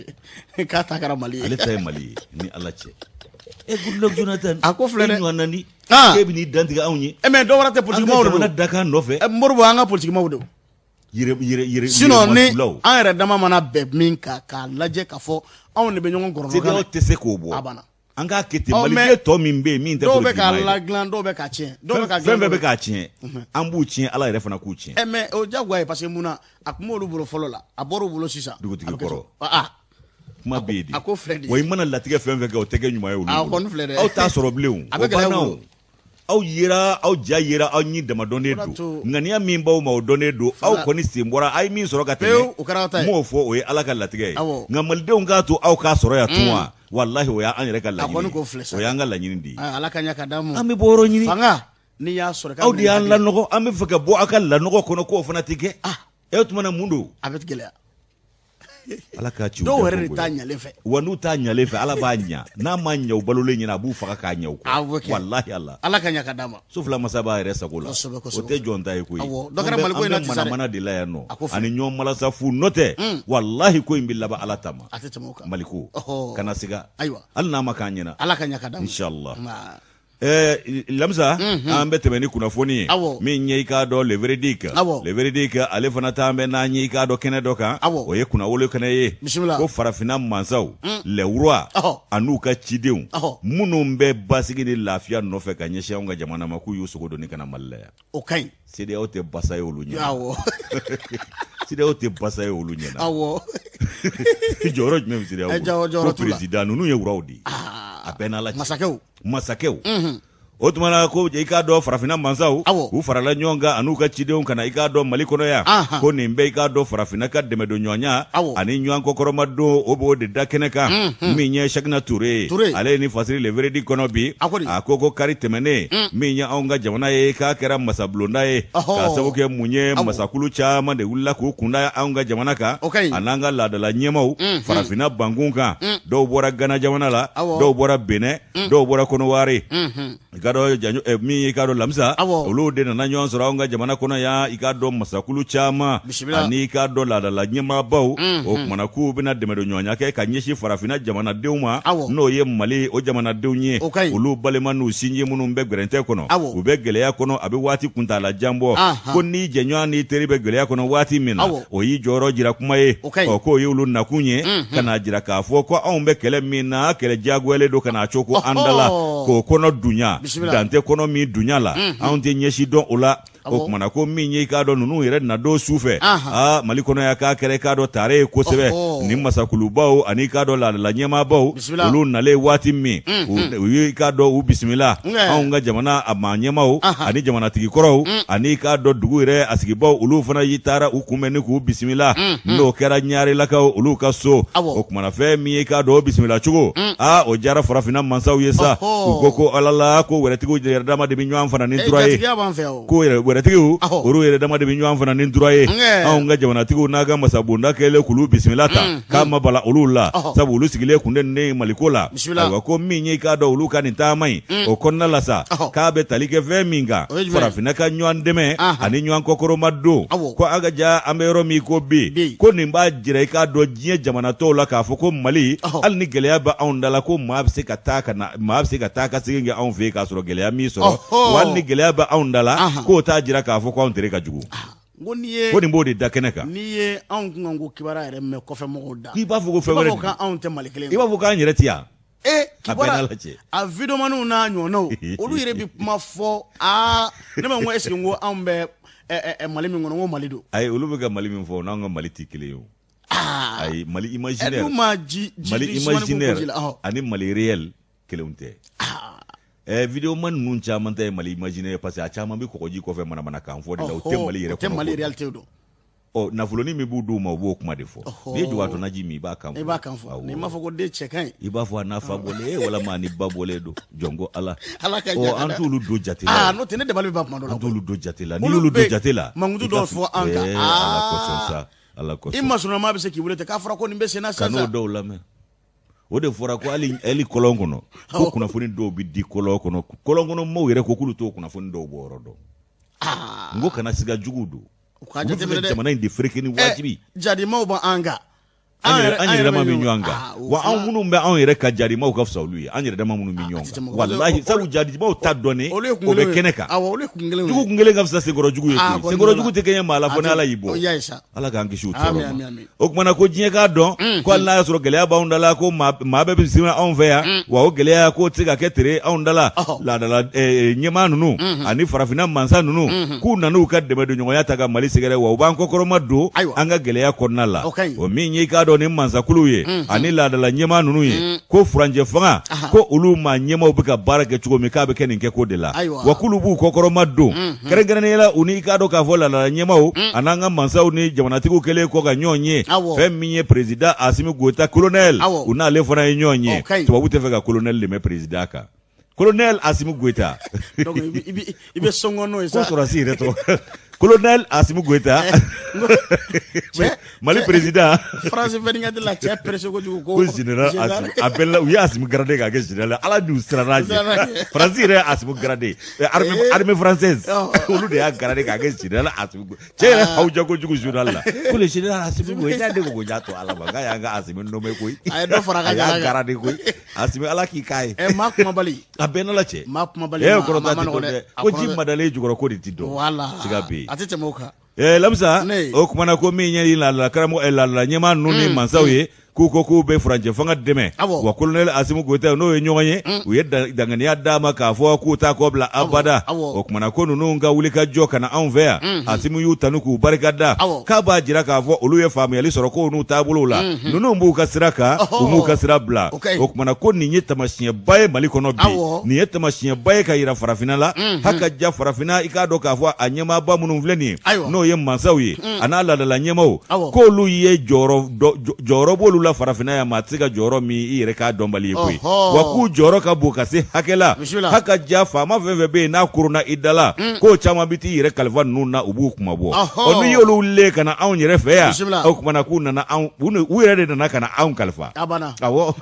k'a ta kɛra Mali ye. Ale ta ye Mali ye ni Ala cɛ. Goodluck Jonathan. A ko filɛ dɛ. E ɲɔgɔn naani. K'e bɛ n'i dantigɛ anw ye. Mais dɔ wɛrɛ tɛ politikimaw de don. An ka jamana dakan nɔfɛ. Moribo an ka politikimaw don. Yɛrɛ sinon ni an yɛrɛ dama mana bɛn min kan k'a lajɛ k'a fɔ anw de bɛ ɲɔgɔn kɔrɔ. CEDEAO tɛ se k'o bɔ. A banna. An k'a kɛ ten maliden tɔ min bɛ yen min tɛ dɔw bɛ k'a ladilan dɔw bɛ k'a tiɲɛ dɔw bɛ k'a fɛn fɛn bɛ k'a tiɲɛ an b'u tiɲɛ Ala yɛrɛ fana k'u tiɲɛ. Mais o diyagoya ye parce que mun na a tun b'olu bolo fɔlɔ la a bɔr'u bolo sisan. Dugutigi kɔrɔ kuma bɛ yen de. A ko filɛ de. Wa i mana latigɛ fɛn fɛn kɛ o tɛ kɛ ɲuman ye olu bolo. A kɔni filɛ dɛ. Aw t'a sɔrɔ bilen o. A bɛ gɛlɛya u bolo. Aw yera aw ja yera aw ɲi damadɔnnen don ŋaniya min b'aw ma o dɔnnen don aw kɔni sen bɔra a ye min sɔrɔ ka tɛmɛ o kɛra aw ta ye n m'o fɔ o ye Ala ka latigɛ ye nka malidenw k'a to aw k'a sɔrɔ yan tun wa walahi o y'an yɛrɛ ka laɲini o y'an ka laɲini de ye Ala ka ɲɛ ka d'an ma an bɛ bɔ yɔrɔ ɲini fanga n'i y'a sɔrɔ aw de y'an lanɔgɔ an bɛ fɛ ka bɔ aw ka lanɔgɔ kɔnɔ k'o fana tɛ kɛ e tuma na mun don a bɛ gɛlɛya Ala k'a ci dɔw yɛrɛ de t'a ɲalen fɛ wa n'u t'a ɲalen fɛ Ala b'a ɲa n'a ma ɲa u balolen ɲɛna a b'u faga k'a ɲa u kɔ walahi Ala Ala ka ɲa ka d'a ma so fila masa b'a yɛrɛ sago la o tɛ jɔn ta ye koyi dɔ kɛra Maliko in na an bɛ manamana de la yan nɔ ani ɲɔgɔn malasa fu n'o tɛ walahi ko in bɛ laban Ala ta ma a tɛ tɛmɛ o kan Maliko kana siga ayiwa hali n'a ma k'an ɲɛna Ala ka ɲa ka d'a ma inshallah Lamisa an bɛ tɛmɛ ni kunnafoni ye min ye i k'a dɔn le verdict le verdict ale fana taa bɛ n'an ye i k'a dɔn kɛnɛ dɔ kan o ye kunnawolo kɛnɛ ye ko farafinna mansaw les rois an'u ka cidenw minnu bɛ basigi ni lafiya nɔfɛ ka ɲɛsin anw ka jamana ma k'u y'u sogo doni ka na Mali la yan o ka ɲi CEDEAO tɛ basa ye olu ɲɛna CEDEAO tɛ basa ye olu ɲɛna jɔyɔrɔ jumɛn bɛ CEDEAO ko président ninnu ye rois de ye a bɛɛ n'Ala cɛ masakɛw o tuma na ko i k'a dɔn farafinna mansaw u farala ɲɔgɔn kan an'u ka cidenw ka na i k'a dɔn Mali kɔnɔ yan ko nin bɛɛ i k'a dɔn farafinna ka dɛmɛdonɲɔgɔnya ani ɲɔgɔn kɔkɔrɔmadon o b'o de da kɛnɛ kan min ye Sakina Ture ye ale ye nin fasiri le verdict kɔnɔ bi a ko kari tɛmɛnen min ye anw ka jamana ye k'a kɛra masabulonda ye k'a sababu kɛ mun ye masakulu caman de wulila k'u kunda anw ka jamana kan an'an ka laadala ɲɛmaaw farafinna bankun kan dɔw bɔra Gana jamana la dɔw bɔra Benin dɔw bɔra Kɔnɔwari i k'a dɔn min ye i k'a dɔn Lamisa olu de nana ɲɔgɔn sɔrɔ anw ka jamana kɔnɔ yan i k'a dɔn masakulu caman ani i k'a dɔn laadala ɲɛmaabaw o kumana k'u bɛna dɛmɛdonɲɔgɔnya kɛ ka ɲɛsin farafinna jamanadenw ma n'o ye Mali o jamanadenw ye olu balima n'u sinji minnu bɛ gɛrɛntɛ kɔnɔ u bɛ gɛlɛya kɔnɔ a bɛ waati kuntaala jan bɔ ko n'i jɛɲɔgɔn n'i teri bɛ gɛlɛya kɔnɔ waati min na o y'i jɔyɔrɔ jira kuma ye ɔ k'o y'olu nakun ye ka n'a jira k'a fɔ ko anw bɛ kɛlɛ min na kɛlɛ diyagoyalen don ka n'a cogo an da la k'o kɔnɔ dunya dan tɛ kɔnɔ min dunya la anw tɛ ɲɛsi dɔn o la O kumana ko min ye i k'a dɔn ninnu yɛrɛ na don su fɛ, aa Mali kɔnɔ yan k'a kɛra i k'a dɔn tare ye kosɛbɛ. Ni masakulubaw ani i k'a dɔn laadala ɲɛmaabaw, olu nalen waati min, u ye i k'a dɔn u bisimila anw ka jamana a maa ɲɛmaaw ani jamanatigi kɔrɔw ani i k'a dɔn dugu yɛrɛ a sigibaw, olu fana y'i taara u kunbɛn ni k'u bisimila. N'o kɛra ɲarelakaw olu ka so. O kumana fɛn min ye i k'a dɔn o bisimila cogo, aa o diyara farafinna mansaw ye sa. U ko ko ala la ko wɛrɛtigiw yɛrɛ dama de bɛ ɲɔgɔn fana ni tura ye, ko wɛrɛtigiw olu yɛrɛ dama de bɛ ɲɔgɔn fana ni tura ye. Anw ka jamanatigiw n'a ka masabonda kɛlen k'olu bisimila ta, k'a ma bala olu la, sabu olu sigilen kun tɛ ne Maliko la. Ayiwa, ko min ye i k'a dɔn olu ka nin taama in o kɔnɔna la sa, k'a bɛ tali kɛ fɛn min kan, farafinna ka ɲɔgɔn dɛmɛ ani ɲɔgɔn kɔkɔrɔma don, ko a ka ja an bɛ yɔrɔ min ko bi, ko nin b'a jira i k'a dɔn diɲɛ jamana tɔw la k'a fɔ ko Mali, hali ni gɛlɛya bɛ anw da la, ko maa bɛ se ka taa ka na, maa bɛ se ka taa ka segin kɛ anw fɛ yen k'a sɔrɔ gɛlɛya m'i sɔrɔ, wa hali ni gɛlɛya bɛ anw da la, k'o t'a jira k'a fɔ ko anw tere ka jugu. Ko nin b'o de da kɛnɛ kan. N'i ye anw kunkanko kibaruya yɛrɛ mɛn kɔfɛ mɔgɔw da, k'i b'a fɔ ko fɛn wɛrɛ, i b'a fɔ k'anw tɛ Mali kelen ye, i b'a fɔ k'an yɛrɛ tɛ yan. A bɛɛ n'Ala cɛ. A videomaniw n'a ɲɔgɔnnaw, olu yɛrɛ bɛ kuma fɔ, aa ne ma ko est-ce que n ko anw bɛ Mali min kɔnɔ, n ko Mali don. Ayi, olu bɛ ka Mali min fɔ, n'anw ka Mali tɛ kelen ye o. Ayi, Mali imaginaire, Mali imaginaire ani Mali réel kelenw tɛ. Videoman ninnu caman ta ye Mali imaginaire, parce que a caman bɛ kɔgɔji kɔfɛ manamanakan fɔ de la, o tɛ Mali yɛrɛ kɔnɔ. O tɛ Mali réalité don. Ɔ nafolonin min b'u d'u ma, u b'o kuma de fɔ. N'i ye jubatɔ naji min, i b'a kan fɔ. I b'a kan fɔ. N'i m'a fɔ ko den cɛ ka ɲi. I b'a fɔ a n'a fa bɔlen e walima a ni ba bɔlen don, jɔn ko Ala. Ala ka ɔ an t'olu don jate la. Aa n'o tɛ ne dabali bɛ ban kuma dɔ la. An t'olu don jate la. N'i y'olu don jate la. Mankutu dɔw fɔ an kan. Ala kosɔn sa. Ala kosɔn. I masurunama bɛ se k'i wele ten k'a fɔra ko nin bɛ sen na sisan. Kan'o dɔw lamɛn. O de fɔra ko hali kɔlɔn kɔnɔ, ko kunnafoni dɔw bɛ di kɔlɔn kɔnɔ, kɔlɔn kɔnɔ maaw yɛrɛ ko k'olu t'o kunnafoni dɔw bɔ yɔrɔ dɔn. N ko kana siga juguw don. U k'a jateminɛ dɛ. Jamana in de fereke ni wajibi. Jadimaw b'an kan. An yɛrɛ dama bɛ ɲɔgɔn kan. Wa anw minnu bɛ anw yɛrɛ kan, jadimaw ka fisa olu ye. An yɛrɛ dama minnu bɛ ɲɔgɔn kan. Walahi, sabu jadimaw ta dɔnnen, o bɛ kɛnɛ kan. Jugu kun kelen ka fisa senkɔrɔ jugu ye koyi. Senkɔrɔ jugu tɛ kɛɲɛ maa la fo ni Ala y'i bɔ. Ala k'an kisi o tɔɔrɔ ma. O kumana ko diɲɛ k'a dɔn ko hali n'a y'a sɔrɔ gɛlɛya b'anw da la, ko maa bɛɛ bɛ bisimila anw fɛ yan, wa o gɛlɛya k'o tɛ se ka kɛ tere anw da la. Laadala ɲɛmaa ninnu ani farafinna mansa ninnu, k'u nana u ka dɛmɛdonɲɔgɔnya ta ka Mali sɛgɛrɛ, wa u b'an kɔkɔrɔma don an ka gɛlɛya kɔnɔna la. O min ye i k'a dɔn ni mansakuluw ye ani laadala ɲɛmaa ninnu ye, ko furancɛ fanga, ko olu maa ɲɛmaaw bɛ ka baara kɛ cogo min, k'a bɛ kɛ nin kɛko de la, wa k'olu b'u kɔkɔrɔma don kɛrɛnkɛrɛnnenya la u ni i k'a dɔn k'a fɔ laadala ɲɛmaaw an'an ka mansaw ni jamanatigiw kɛlen kɔ ka ɲɔgɔn ye. Fɛn min ye président Asimi Goyita colonel, u n'ale fana ye ɲɔgɔn ye. Tubabu tɛ fɛ ka colonel de mɛn président kan. Colonel Asimi Goyita. Donc i bɛ sɔngɔ n'o ye sa. Ko sɔrɔdasi yɛrɛ tɔgɔ. Colonel Asimi Goyita. Mali président. France 24 la cɛ pressé kojugu ko. Ko général Asimi a bɛɛ la u ye Asimi gradé k'a kɛ général, Ala n'u siranna ɲɛ. France yɛrɛ ye Asimi gradé. Armée française. Olu de y'a gradé k'a kɛ général Asimi Goyita. Cɛ yɛrɛ hawuja kojugu journal la. Ko le général Asimi Goyita, ne ko ko n y'a to Ala ma k'a y'an ka Asimi nommé koyi. A ye dɔ fara a ka A y'a gradé koyi. Asimi Ala k'i k'a ye. Maa kumabali. A bɛɛ n'Ala cɛ. Maa kumabali. Kɔrɔ ta tɛ dɔn dɛ. Ko ji madalen jukɔrɔ ko de tɛ dɔn. Voilà. Siga bɛ yen. A tɛ tɛmɛ o kan. Lamisa, o kumana ko min ye laadala karamɔgɔ laadala ɲɛmaa ninnu ni mansaw ye, k'u ko k'u bɛ furancɛ fanga dɛmɛ, wa colonel Asimi Goyita n'o ye ɲɔgɔn ye, u ye danganiya d'a ma k'a fɔ k'u t'a kɔ bila abada. O kumana ko ninnu ka wuli ka jɔ ka na anw fɛ yan, Asimi y'u tanu k'u barika da, k'a b'a jira k'a fɔ olu ye faamuyali sɔrɔ kow n'u taabolow la, ninnu b'u ka sira kan, u m'u ka sira bila. O kumana ko nin ye taamasiyɛnba ye Mali kɔnɔ bi, nin ye taamasiyɛnba ye ka yira farafinna la, haka ja farafinna i k'a dɔn k'a fɔ a ɲɛmaaba minnu filɛ nin ye, n'o ye mansaw ye a n'a laadala ɲɛmaaw, k'olu ye jɔyɔrɔ b'olu la farafinna yan, maa tɛ se ka jɔyɔrɔ min i yɛrɛ k'a dɔnbali ye koyi, wa k'u jɔyɔrɔ ka bon ka se hakɛ la, haka ja faama fɛn fɛn bɛ yen n'a koronna i da la, k'o caman bɛ t'i yɛrɛ kalifa ninnu na, u b'u kuma bɔ. Ɔ n'i y'olu le ka na anw yɛrɛ fɛ yan, o kumana k'u nana anw, u yɛrɛ de nana ka na anw kalifa. Awɔ.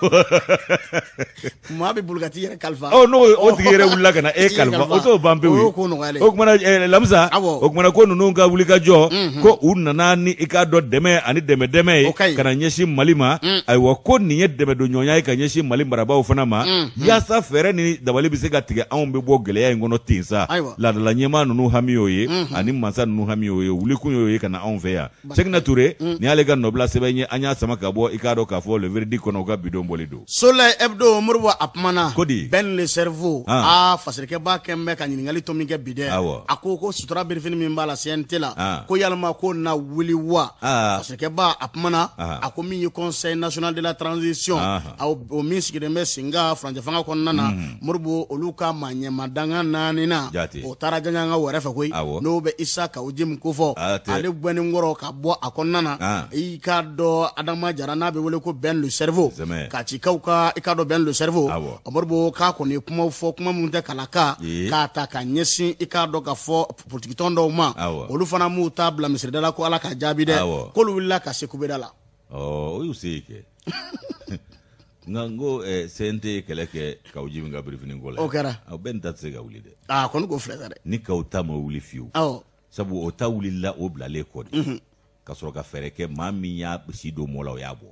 Maa bɛ boli ka t'i yɛrɛ kalifa. Ɔ n'o o tigi yɛrɛ wulila ka na e kalifa, o t'o ban pewu ye. O y'o ko nɔgɔyalen ye. O kumana Lamisa, o kumana ko ninnu ka wuli ka jɔ, ko u nana ni i k'a dɔn dɛmɛ ani dɛmɛ dɛmɛ ye, ka na ɲɛsin Mali ma. ma ayiwa ko nin ye dɛmɛdonɲɔgɔnya ye ka ɲɛsin Mali marabaaw fana ma yaasa fɛɛrɛ ni dabali bɛ se ka tigɛ anw bɛ bɔ gɛlɛya in kɔnɔ ten sa laadala ɲɛmaa ninnu hami y'o ye ani mansa ninnu hami y'o ye wulikun y'o ye ka na anw fɛ yan Sekina Ture nin y'ale ka nɔbila sɛbɛn ye an y'a sama ka bɔ i k'a dɔn k'a fɔ Le Verdict kɔnɔ u ka bi don bɔli don Soleil Hebdo Moribo a kumana ko di Ben le cerveau aa fasirikɛba kɛn bɛ ka ɲininkali tɔ min kɛ bi dɛ a ko ko sutura birifini min b'a la CNT la ko yalima ko na wuli wa fasirikɛba a kumana a ko min ye Conseil national de la transition o min sigilen bɛ sen kan furancɛ fanga kɔnɔna na Moribo olu ka maa ɲɛma dankan naani na o taara jaɲanga wɛrɛ fɛ koyi n'o bɛ Isa Kawu Jim kofɔ ale gɛnnen kɔrɔ ka bɔ a kɔnɔna na i k'a dɔn Adama Jara n'a bɛ wele ko Ben le cerveau Katikaw ka i k'a dɔn Ben le cerveau Moribo k'a kɔni ye kumaw fɔ kuma minnu tɛ kalaka k'a ta ka ɲɛsin i k'a dɔn ka fɔ politikitɔn dɔw ma olu fana m'u ta bila misirida la ko Ala ka jaabi dɛ k'olu wulila ka se kubeda la o y'u se kɛ nka n ko CNT ye kɛlɛ kɛ Kawu Jim ka birifini ko la o kɛra Ben ta tɛ se ka wuli dɛ a kɔni ko filɛ dɛ ni Kawu ta ma wuli fiyewu sabu o ta wulila o bilalen kɔ de ka sɔrɔ ka fɛɛrɛ kɛ maa min y'a si don mɔ la o y'a bɔ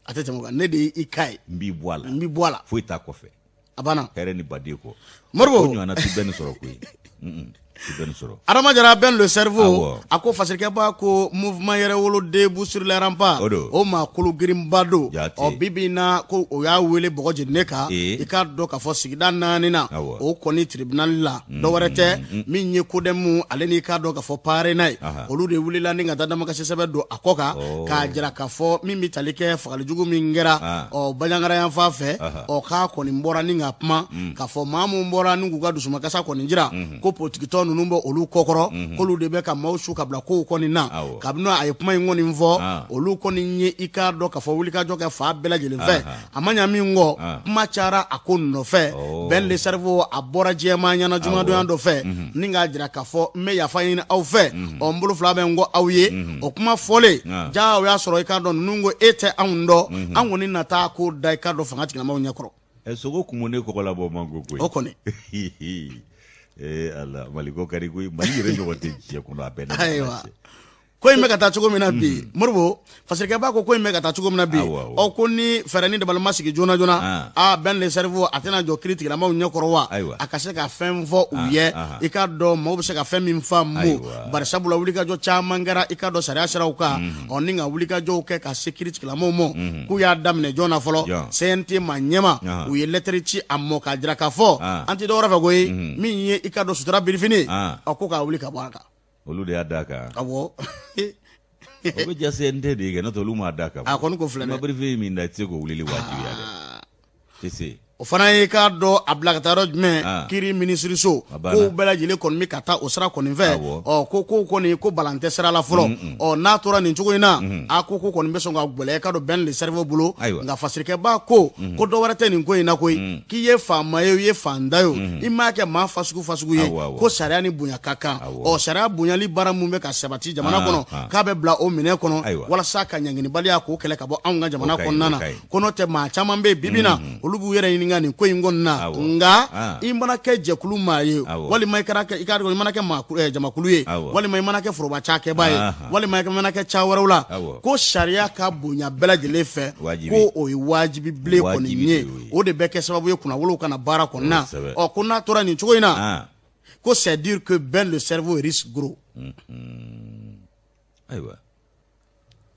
a tɛ tɛmɛ o kan ne de y'i ka ye n b'i bɔ a la n b'i bɔ a la foyi t'a kɔfɛ a banna hɛrɛ ni baden kɔ Moribo o ɲɔgɔnna ti Ben sɔrɔ koyi ti Ben sɔrɔ Adama Jara Ben le cerveau a ko fasirikɛba ko mouvement yɛrɛwolo debout sur les remparts o maa kolo girinba don ɔ bi bi in na ko o y'a wele bɔgɔ jeninen kan i k'a dɔn k'a fɔ sigida naani na o kɔni tribunal la dɔwɛrɛ tɛ min ye CODEM ale n'i k'a dɔn k'a fɔ PARENA ye olu de wulila ni ka taa damakasi sɛbɛn don a kɔ kan k'a jira k'a fɔ min bɛ tali kɛ fagalijugu min kɛra ɔ Banjagara yan fan fɛ ɔ k'a kɔni bɔra ni ka kuma k'a fɔ maa min bɔra ni k'u ka dusumakasa kɔni jira ko politikitɔn ninnu bɛ olu kɔkɔrɔ k'olu de bɛ ka maaw su ka bila kow kɔni na kabini a ye kuma in kɔni fɔ olu kɔni ye i k'a dɔn k'a fɔ wulikajɔ kɛ fan bɛɛ lajɛlen fɛ a ma ɲa min kɔ kuma cayara a ko nɔfɛ Ben le cerveau a bɔra jɛma ɲɛna jumadonya dɔ fɛ ni k'a jira k'a fɔ n bɛ yafa ɲini aw fɛ ɔ n bolo fila bɛ n kɔ aw ye o kuma fɔlen jaa o y'a sɔrɔ i k'a dɔn ninnu ko e tɛ anw dɔn an kɔni na taa ko da i k'a dɔn fanga tigilamaw ɲɛkɔrɔ sogo kumunen kɔgɔlabɔ man go koyi o kɔni ee ala Mali ko ka di koyi Mali yɛrɛ ɲɔgɔn tɛ diɲɛ kɔnɔ a bɛɛ n'a ayiwa ko in bɛ ka taa cogo min na bi Moribo fasirikɛba ko ko in bɛ ka taa cogo min na bi ɔ ko ni fɛɛrɛ ni dabali ma sigi joona joona aa Ben le cerveau a tɛna jɔ kiri tigilamaw ɲɛkɔrɔ wa a ka se ka fɛn fɔ u ye i k'a dɔn maaw bɛ se ka fɛn min faamu bari sabula wulikajɔ caman kɛra i k'a dɔn sariya siraw kan ɔ ni ka wulikajɔw kɛ ka se kiri tigilamaw ma k'u y'a daminɛ joona fɔlɔ CNT maa ɲɛma u ye lɛtɛrɛ ci a mɔ k'a jira k'a fɔ an tɛ dɔwɛrɛ fɛ koyi min ye i k'a dɔn sutura birifini ɔ ko k'a wuli ka bɔ a kan olu de y'a d'a kan awɔ o bɛ ja CNT de ye kɛ n'o tɛ olu m'a d'a kan a kɔni ko filɛ dɛ ma birifini min da i tɛ se k'o wulili wajibiya dɛ tɛ se o fana ye k'a dɔn a bila ka taa yɔrɔ jumɛn kiri minisiriso kow bɛɛ lajɛlen kɔni bɛ ka taa o sira kɔni fɛ ɔ ko kow kɔni ko balan tɛ sira la fɔlɔ ɔ n'a tora nin cogo in na a ko ko kɔni bɛ sɔn ka gɛlɛya k'a dɔn Ben le cerveau bolo nka fasirikɛba ko ko dɔ wɛrɛ tɛ nin ko in na koyi k'i ye faama ye i ye fantan ye o i m'a kɛ maa fasugu fasugu ye ko sariya ni bonya ka kan ɔ sariya bonyali baara min bɛ ka sabati jamana kɔnɔ k'a bɛ bila o minɛn kɔnɔ walasa ka ɲanginibaliya k'o kɛlɛ ka bɔ anw ka jamana kɔnɔna na ko n'o tɛ maa caman bɛ yen bibi na olu b'u yɛrɛ ɲininka nin ko in kɔni na nka i mana kɛ jɛkulu maa ye walima i kɛra i k'a dɔn i mana kɛ maa jamakulu ye walima i mana kɛ foroba cakɛba ye walima i mana kɛ ca wɛrɛw la ko sariya ka bonya bɛɛ lajɛlen fɛ ko o ye wajibi bilen kɔni ye o de bɛ kɛ sababu ye kunnawolow ka na baara kɔni na ɔ ko n'a tora nin cogo in na ko c'est dire que Ben le cerveau risque gros ayiwa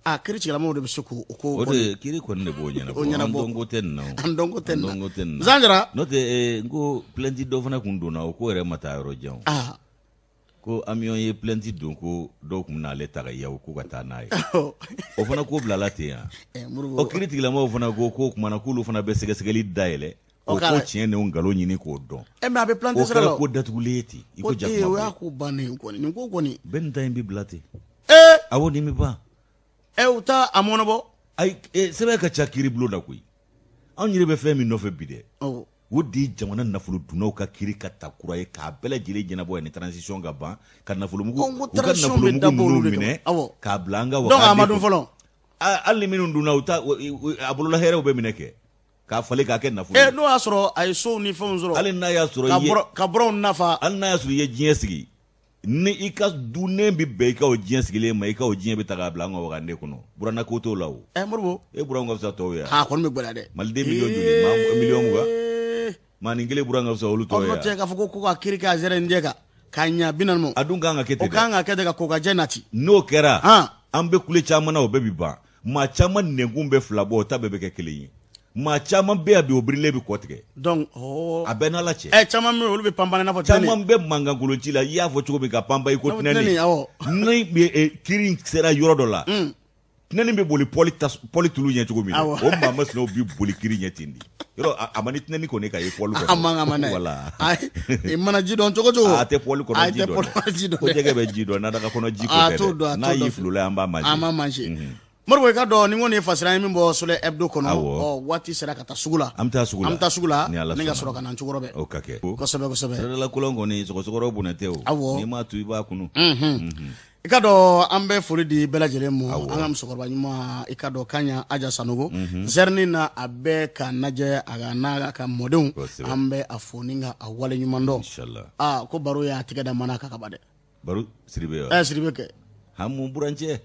a kiri tigilamaw de bɛ se k'o ko o de kiri kɔni de b'o ɲɛnabɔ ɲɛnabɔ an dɔnko tɛ nin na o an dɔnko tɛ nin na an dɔnko tɛ nin na Zanjara n'o tɛ n ko plainte dɔ fana kun donna o ko yɛrɛ ma taa yɔrɔ jan o ko Amion ye plainte don ko dɔw tun bɛna ale ta ka yaw ko ka taa n'a ye o fana ko bilala ten yan o kiri tigilamaw fana ko k'o kumana k'olu fana bɛ sɛgɛsɛgɛli dayɛlɛ o ko tiɲɛ ni nkalon ɲini k'o dɔn mais a bɛ plainte sira la o kɛra ko datugulen ye ten i ko jakuma o y'a ko bannen kɔni nin ko kɔni Ben ta in bɛ bila ten awɔ nin bɛ ban u t'a a mɔnɔbɔ ayi sɛbɛn ka ca kiri bulon na koyi anw yɛrɛ bɛ fɛn min nɔfɛ bi dɛ o de ye jamana nafolo dunnaw ka kiri ka ta kura ye k'a bɛɛ lajɛlen ɲɛnabɔ yanni transition ka ban ka nafolomugu u ka nafolomugu ninnu minɛ k'a bila an ka donc a ma dun fɔlɔ hali ni minnu dunna u ta a bolola hɛrɛw bɛ minɛ kɛ k'a falen k'a kɛ nafolo ye n'o y'a sɔrɔ a ye sow ni fɛnw sɔrɔ hali n'a y'a sɔrɔ i ye ka bɔrɔw nafa hali n'a y'a sɔrɔ i ye diɲɛ sigi Ni i ka dunnen bɛ bɛn i ka o diɲɛ sigilen ma, i ka o diɲɛ bɛ ta k'a bila an ka wagande kɔnɔ. Buranna ko t'o la o. Ɛ Modibo. E buranw ka fisa tɔw ye. A kɔni bɛ gɛlɛya dɛ. Maliden miliyɔn joli? Maa 20 miliyɔn. Maanin kelen buran ka fisa olu tɔw ye. Ɔ n'o tɛ k'a fɔ ko ka kiiri kɛ a zɛrɛ nin jɛ kan k'a ɲa 40 ma. A dun kan ka kɛ ten dɛ. O kan ka kɛ ten ka ko ka jɛ nati. N'o kɛra. An bɛ kule caman na, o bɛɛ bi ban. Maa caman nɛnkun bɛ fila bɔ, o ta bɛɛ bɛ kɛ kelen ye. Maa caman bɛ yan bi, o birilen bɛ kɔ tigɛ. Donc a bɛɛ n'Ala cɛ. Ɛ caman bɛ yen, olu bɛ panpan i n'a fɔ tɛnɛni. Caman bɛ mankankolonci la, i y'a fɔ cogo min ka panpan i ko tɛnɛni. Ni kiiri in sera yɔrɔ dɔ la, tɛnɛni bɛ boli pɔli tulu ɲɛ cogo min na, o maa masinaw bɛ boli kiiri ɲɛ ten de. Yɔrɔ a man di tɛnɛni kɔni ka ye pɔli kɔnɔ. A man kan dɛ. Voilà. I mana ji dɔn cogo cogo. A tɛ pɔli kɔnɔ ji dɔn. Ko jɛgɛ bɛ ji dɔn, nadaka kɔnɔ ji ko tɛ dɛ. N'a y'i fili o la, an b'a manger. An b'a manger. Modibo, i ka dɔn ni kɔni ye fasira ye min bɔ Soleil Hebdo kɔnɔ. Ɔ waati sera ka taa sugu la. An bɛ taa sugu la. An bɛ taa sugu la ni ka sɔrɔ ka na n cogorɔ bɛ. O ka kɛ. Kosɛbɛ kosɛbɛ. Sirada kolon kɔni sɔgɔsɔgɔ bonɛ tɛ o. Awɔ. N'i m'a tu i b'a kunu. I ka dɔn an bɛ foli di bɛɛ lajɛlen ma, an ka musokɔrɔba ɲuman, i ka dɔn Kaɲa Aja Sanogo, zɛrini na a bɛ ka lajɛ a ka n'a ka mɔdenw, an bɛ a fo ni ka a wale ɲuman dɔn. Aa ko baro y'a tigɛ da mana kan ka ban dɛ. Baro Sidibe wa? Ɛ Sidibe kɛ. Han mun burancɛ.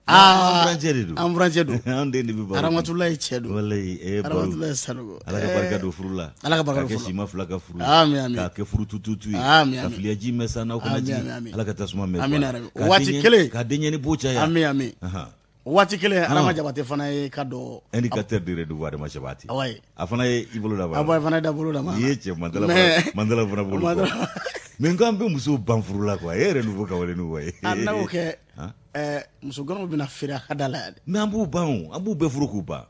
An burancɛ de don. An burancɛ don. An den de bɛ baro. Aramatulayi cɛ don. Walayi baro. Aramatulayi Sanogo. Ala ka barika don furu la. Ala ka barika don furu la. K'a kɛ sima fila ka furu ye. Ami ami. K'a kɛ furu tututu ye. Ami ami. Ka filiyaji mɛn san n'aw kana jigin. Ami ami. Ala ka tasuma mɛn. Ami ami. Waati kelen. Ka denyɛni bo caya. Ami ami. Waati kelen Adama Jabate fana ye ka dɔn. Indicateur de renouveau Adama Jabate. Ayi. A fana ye i bolo da. A fana ye da bolo da ma. I ye cɛ Mandala Mandala fana bolo. Mais n k'an bɛ musow ban furu la quoi, e yɛrɛ renouveau ka wale n'u ye. A n'a y'o kɛ. Muso ganaw bɛna feere a ka da la yan dɛ. Mais an b'u ban o, an b'u bɛɛ furu k'u ban.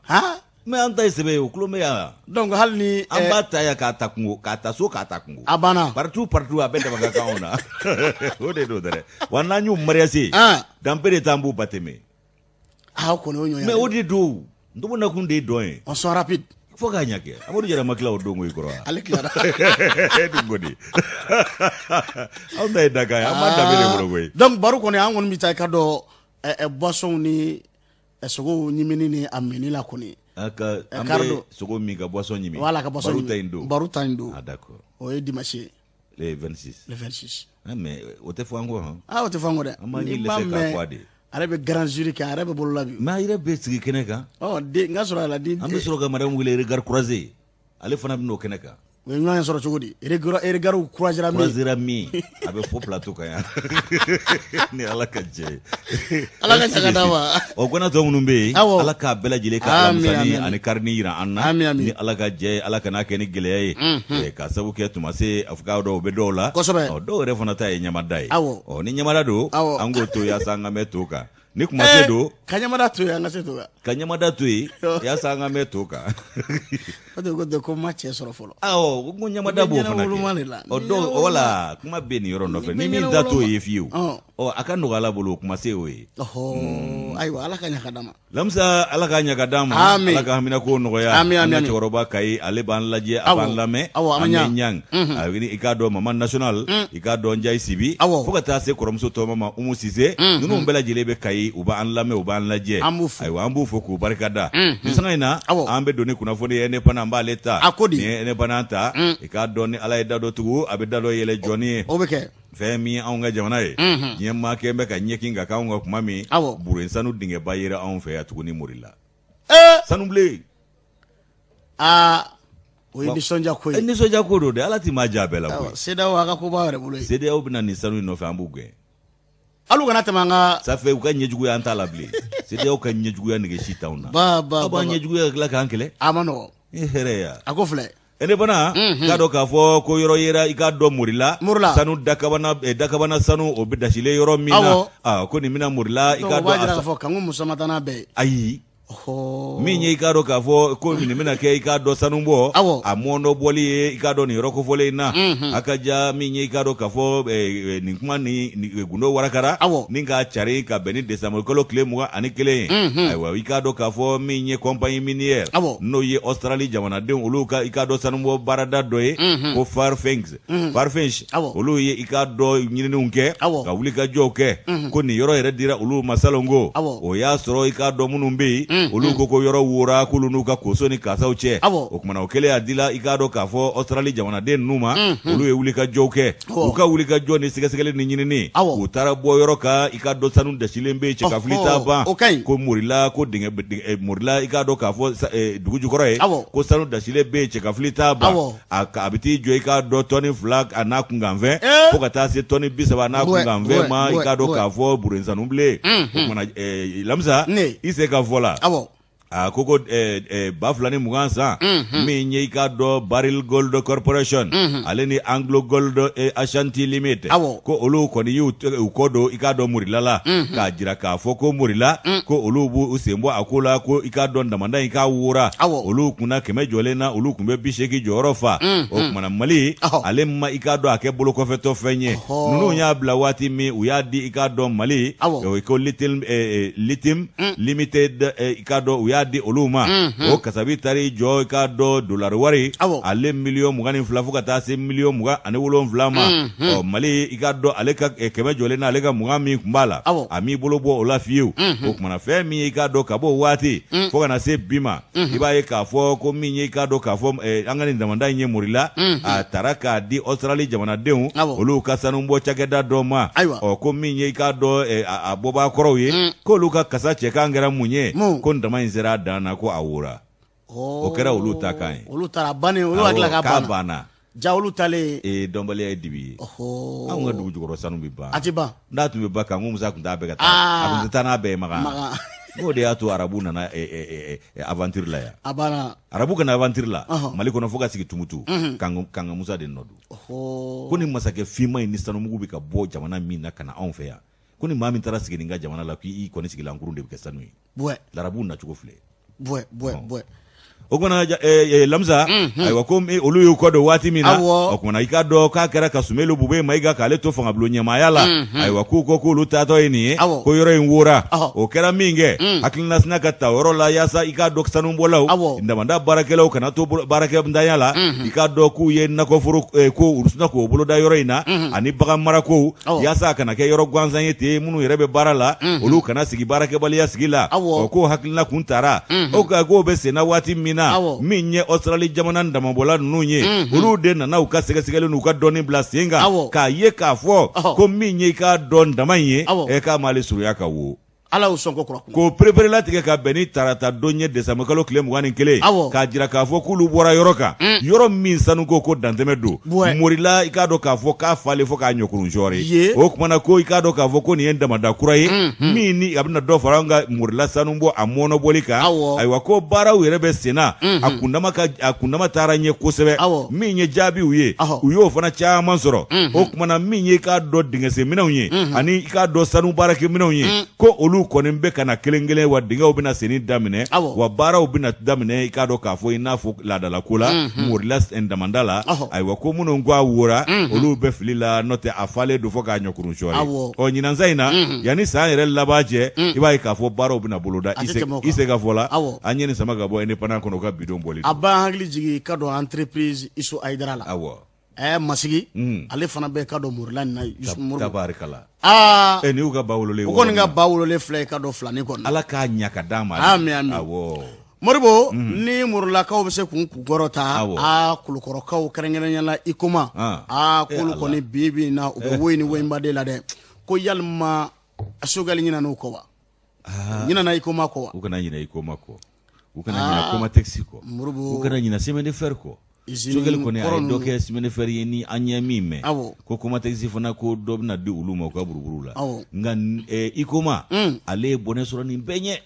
Mais an ta ye sɛbɛ ye o, tulon bɛ yan. Donc hali ni. An b'a ta yan k'a ta kungo, k'a ta so k'a ta kungo. A banna. Partout partout a bɛɛ dama ka kan anw na. O de don dɛ. Wa n'an y'u mariage. Dans peu de temps an b'u baptêmer. Ah o kɔni o ɲɔgɔn. Mais o de don. Ntomo nakun de ye dɔn ye. On soit rapide. Fo k'a ɲɛ kɛ. Amadu Jara ma tila o don ko i kɔrɔ wa? Ale tilara. E dun ko di? Anw ta ye dakan ye, an b'a danbe de bolo koyi. Donc baro kɔni an kɔni bɛ taa i ka dɔn boisson ni sogow ɲimini ni a minni la kɔni. An ka an bɛ sogo min ka boisson ɲimi. Voilà ka boisson ɲimi. Baro ta in don. Baro ta in don. Ah d'accord. O ye dimanche ye. Le 26. Le 26. Ah mais o tɛ fɔ an kɔ han. Ah o tɛ fɔ an kɔ dɛ. An b'an ɲi lɛsɛ k'a fɔ a de. Ale bɛ grand jury kɛ, a yɛrɛ bɛ bolo la bi. Mais a yɛrɛ bɛ sigi kɛnɛ kan. Ɔ den n ka sɔrɔ a la den. An bɛ sɔrɔ ka madame wele regard croisé. Ale fana bɛ n'o kɛnɛ kan. U ye ɲɔgɔn sɔrɔ cogo di? Regard croisera min. Croisera min. A bɛ fɔ plateau kan yan. Ni Ala ka jɛ ye. Ala ka jɛ ka d'a ma. O gana tɔ minnu bɛ yen. Awɔ. Ala k'a bɛɛ lajɛlen ka alamisani ani karini jira an na. Ami ami. Ni Ala ka jɛ ye, Ala kana kɛ ni gɛlɛya ye. Ka sabu kɛ tuma se a fɔ k'a dɔw bɛ dɔw la. Kosɛbɛ. Ɔ dɔw yɛrɛ fana ta ye ɲamada ye. Awɔ. Ɔ ni ɲamada don. Awɔ. An k'o to yaasa an ka mɛn to kan. Ni kuma se don. Ka ɲamada to yen an ka se to kan. Ka ɲamada to yen yaasa an ka mɛn to kan. O de ko ko ma cɛ sɔrɔ fɔlɔ. Awɔ ko ɲamada b'o fana kɛ. Ɔ dɔw wala kuma bɛ nin yɔrɔ nɔfɛ ni min da t'o ye fiyewu. Ɔ a ka nɔgɔ Ala bolo o kuma se o ye. Ɔhɔ ayiwa Ala ka ɲa ka d'an ma. Lamisa Ala ka ɲa ka d'an ma. Ami. Ala ka haminako nɔgɔya. Ami ami. An ka cɛkɔrɔba Kayi ale b'an lajɛ a b'an lamɛn. Awɔ an bɛ ɲang. I k'a dɔn Mama National. I k'a dɔn Njayi Sibi. Awɔ. Fo ka taa se kɔrɔmuso tɔma ma Umu Sise. Ninnu bɛɛ lajɛlen bɛ Kayi, u b'an lamɛn, u b'an lajɛ. An b'u fo. Ayiwa an b'u fo k'u barika da. Nin sanga in na. Awɔ. An bɛ don ni kunnafoni ye indépendant an b'ale ta. A ko di? Ni ye indépendant ta. I k'a dɔn ni Ala ye da dɔ tugu a bɛ da dɔ yɛlɛ jɔnni ye. O bɛ kɛ. Fɛn min anw ka jamana ye. Diɲɛ maa kɛ bɛ ka ɲɛkin ka k'anw ka kuma min. Awɔ. Buren sanu dingɛba yera anw fɛ yan tuguni Morila. Sanubilen. Aa o ye nisɔndiya ko ye. Nisɔndiya ko don dɛ, Ala ti maa diya bɛɛ la koyi. CEDEAO a ka ko b'aw yɛrɛ bolo ye. CEDEAO bɛna nin sanu in nɔfɛ an b'u gɛn. Hali u kana tɛmɛ an ka. Ça fait u ka ɲɛjuguya an t'a la bilen. CEDEAO ka ɲɛjuguya nege si t'anw na. Ba ba Aw b'an ɲɛjuguya ka tila k'an kɛlɛ. A ma nɔgɔn. Ni hɛrɛ ya. A ko filɛ. Indépendant k'a dɔn k'a fɔ ko yɔrɔ yera i k'a dɔn Morila. Morila. Sanu dakabana dakabana sanu o bɛ dasilen yɔrɔ min na. Awɔ. Ko nin bɛna Morila i k'a dɔn. O b'a jira k'a fɔ Kanku Musa ma taa n'a bɛɛ ye. Ayi. Min ye i k'a dɔn k'a fɔ ko nin bɛna kɛ i k'a dɔn sanu bɔ. Awɔ. A mɔndɔ bɔli ye i k'a dɔn nin yɔrɔ kofɔlen in na. A ka ja min ye i k'a dɔn k'a fɔ nin kuma ni gundo warakara. Awɔ. Ni k'a cari ka bɛn ni décembre kalo tile 21 ye. Ayiwa i k'a dɔn k'a fɔ min ye compagnie minière. Awɔ. N'o ye Australie jamanadenw olu ka i k'a dɔn sanubɔ baarada dɔ ye. Ko Farfetch. Farfetch. Awɔ. Olu ye i k'a dɔn ɲininiw kɛ. Awɔ. Ka wuli ka jɔw kɛ. Ko nin yɔrɔ yɛrɛ dira olu ma salongo. Awɔ. O y'a sɔrɔ i k'a dɔn minnu bɛ yen. Olu ko ko yɔrɔ wora k'olu n'u ka koso ni kasaw cɛ. O kumana o kɛlen a dila i k'a dɔn k'a fɔ Australie jamanaden ninnu ma, olu ye wulikajɔw kɛ. U ka wulikajɔ ni sɛgɛsɛgɛli ni ɲinini, u taara bɔ yɔrɔ kan i k'a dɔn sanu dasilen bɛ yen cɛ ka fili t'a ban. Ko Morila ko dingɛ Morila i k'a dɔn k'a fɔ dugu jukɔrɔ ye ko sanu dasilen bɛ yen cɛ ka fili t'a ban. A bɛ t'i jɔ i k'a dɔn tɔni 2 a n'a kunkanfɛn fo ka taa se tɔni 30 a n'a kunkanfɛn ma i k'a dɔn k'a fɔ buren sanubilen. O kumana Lamisa i se ka fɔ la. A ko ko 2020 san min ye i k'a dɔn Barrick Gold Corporation ale ni Anglo Gold Ashanti Limited ko olu kɔni y'u kɔ don i k'a dɔn Morila la k'a jira k'a fɔ ko Morila ko olu b'u sen bɔ a ko la ko i k'a dɔn damanda in k'a wora olu kunna 100 jɔlen na olu tun bɛ 80 jɔyɔrɔ fa. O kumana Mali ale ma i k'a dɔn a kɛ bolokɔfɛtɔ fɛn ye. Ninnu y'a bila waati min u y'a di i k'a dɔn Mali ko Lithium Limited i k'a dɔn u y'a di olu ma. O kasabi taar'i jɔ i k'a dɔn dolari wari ale miliyɔn 22 fo ka taa se miliyɔn 27 ma. Ɔ Mali i k'a dɔn ale ka 100 jɔlen na ale ka 20 min tun b'a la a m'i bolo bɔ o la fiyewu. O kumana fɛn min ye i k'a dɔn ka bɔ waati fo ka na se bi ma, i b'a ye k'a fɔ ko min ye i k'a dɔn k'a fɔ an ka nin damanda in ye Morila a taara k'a di Australie jamanadenw olu ka sanubɔ cakɛda dɔ ma. Ɔ ko min ye i k'a dɔn a bɔbaa kɔrɔw ye k'olu ka kasa cɛkan kɛra mun ye ko dama in sera a dan na ko a wora. O kɛra olu ta kan ye. Olu taara bannen, olu hakili la k'a banna. Ja olu talen. Ee dɔnbaliya ye dibi ye. Anw ka dugu jukɔrɔ sanu bɛ ban. A tɛ ban. N'a tun bɛ ban kan ko Musa tun t'a bɛɛ ka taa. A tun tɛ taa n'a bɛɛ ye Makan. N'o de y'a to arabu nana aventure la yan. A banna. Arabu kana aventure la. Mali kɔnɔ fo ka sigi Tumutu. Kanga Musa de nɔ don. Ko ni masakɛ finman in ni sanumugu bɛ ka bɔ jamana min na ka na anw fɛ yan. Ko ni maa min taara sigi nin ka jamana la k'i kɔni sigilan kurun de bɛ kɛ sanu ye. Larabuw nacogo filɛ. Bɔɛ. O kumana Lamisa, ayiwa ko olu y'u kɔ don waati min na, o kumana i k'a dɔn k'a kɛra ka Sumelu Bube Mayiga k'ale to fangabulon ɲɛmaaya la, ayiwa k'u ko k'olu taatɔ ye nin ye, ko yɔrɔ in wora, o kɛra min kɛ, hakilina sina ka ta o yɔrɔ la yaasa i k'a dɔn sanubɔlaw, damanda baarakɛlaw kana to baarakɛntanya la, i k'a dɔn k'u ye nakɔforo ko u sina k'o boloda yɔrɔ in na, ani bagan marakow, yaasa a kana kɛ yɔrɔ gansan ye ten, minnu yɛrɛ bɛ baara la, olu kana sigi baarakɛbaliya sigi la, ɔ k'o hakilina kun tara, o ka k'o bɛ senna waati min na, min ye Australie jamana damabɔla ninnu ye, olu de nana u ka sɛgɛsɛgɛli n'u ka dɔnni bila sen kan, k'a ye k'a fɔ ko min ye i k'a dɔn dama in ye, k'a m'ale surunya ka wo. Ala y'u sɔn ko kura k'o pereperelatigɛ ka bɛn ni tarata don ye desanburukalo tile 21, k'a jira k'a fɔ k'olu bɔra yɔrɔ kan, yɔrɔ min sanuko ko dantɛmɛ don. Morila i k'a dɔn k'a fɔ k'a falen fo k'a ɲɔkurun sɔɔri. O kumana ko i k'a dɔn k'a fɔ ko nin ye damada kura ye min ni a bɛna dɔ fara an ka Morila sanu bɔ a mɔnɔbɔli kan. Ayiwa ko baaraw yɛrɛ bɛ senna, a kundama taara ɲɛ kosɛbɛ. Min ye jaabiw ye, u y'o fana caman sɔrɔ. O kumana min ye i k'a dɔn dingɛsenminɛnw ye ani i k'a dɔn sanu baarakɛminɛnw ye, ko olu kɔni bɛ ka na kelen kelen, wa dingɛw bɛna senni daminɛ, wa baaraw bɛna daminɛ i k'a dɔn k'a fɔ i n'a fɔ laadalako la Morila damanda la. Ayiwa ko minnu ko a wora, olu bɛ fili la, n'o tɛ a falen don fo k'a ɲɔkurun sɔɔri. Ɔ ɲinansa in na, yanni san yɛrɛ laban cɛ, i b'a ye k'a fɔ baaraw bɛna boloda. I se ka fɔ la, an ye nin sama ka bɔ Indépendant kɔnɔ, u ka bidon bɔli. A b'an hakili jigin ka don entreprise Iso Ayidara la. Masigi ale fana bɛ ka don Morila nin na Yusufu Moribo. Tabarikala. Aa nin y'u ka ba wololen. O kɔni ka ba wololen filɛ ka don filani kɔnɔ. Ala k'a ɲa ka d'a ma. Ami ami. Awɔ. Moribo, ni Morilakaw bɛ se k'u kunkɔrɔ ta, aa Kulukɔrɔkaw kɛrɛnkɛrɛnnenya la Ikoma, aa k'olu kɔni bi bi in na u bɛ woyi ni woyinba de la dɛ. Ko yalima Sogɛli ɲinɛn'u kɔ wa? Ɲinɛna Ikoma kɔ wa? U kana ɲinɛ Ikoma kɔ. U kana ɲinɛ Comatex kɔ. U kana ɲinɛ chemin de fer kɔ. Sogɛli kɔni a ye dɔ kɛ chemin de fer ye ni an ye min mɛn, ko Comatex fana ko dɔ bɛna di olu ma u ka buruburu la. Nka Ikoma ale ye bɔnɛ sɔrɔ nin bɛɛ ɲɛ.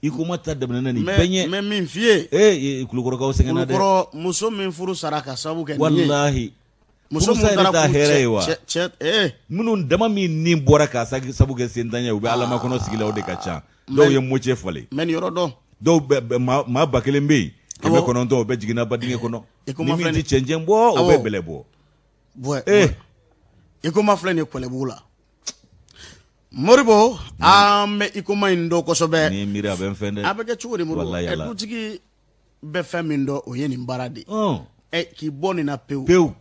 Ikoma ta daminɛna nin bɛɛ ɲɛ. N bɛ min f'i ye. Ee Kulukɔrɔkaw sɛgɛnna dɛ. Kulukɔrɔ muso min furu sara ka sababu kɛ nin ye. Walahi. Muso min taara k'u hɛrɛ ye wa? Cɛ minnu dama min ni bɔra k'a sabu kɛ sentanya ye, u bɛ Alama kɔnɔ sigi la, o de ka ca. Dɔw ye moitié falen. N bɛ nin yɔrɔ dɔn. Dɔw maa 1000 bɛ yen, 900 o bɛ jiginna badingɛ kɔnɔ. Ni min tɛ cɛncɛn bɔ, o bɛ bɛlɛ bɔ. Ikoma filɛ nin ye Kɔlɛbugu la. Moribo, an bɛ Ikoma in dɔn kosɛbɛ. Ni miiri a bɛ n fɛn dɛ. A bɛ kɛ cogo di Moribo? Dutigi bɛ fɛn min dɔn, o ye nin baara de ye. K'i bɔ nin na pewu. Pewu.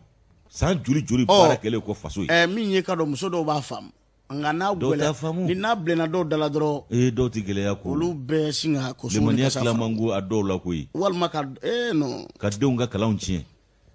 San joli joli baara kɛlen kɔ faso ye. Min ye ka dɔn muso dɔw b'a faamu. Nka n'a Dɔw t'a gɛlɛya faamu. ni n'a bilenna dɔw da la dɔrɔn, Ee, dɔw tɛ gɛlɛya ko olu bɛɛ sin ka ko so ni limaniya kasa tila fara. man go a dɔw la koyi. Walima ka non. Ka denw ka kalanw tiɲɛ,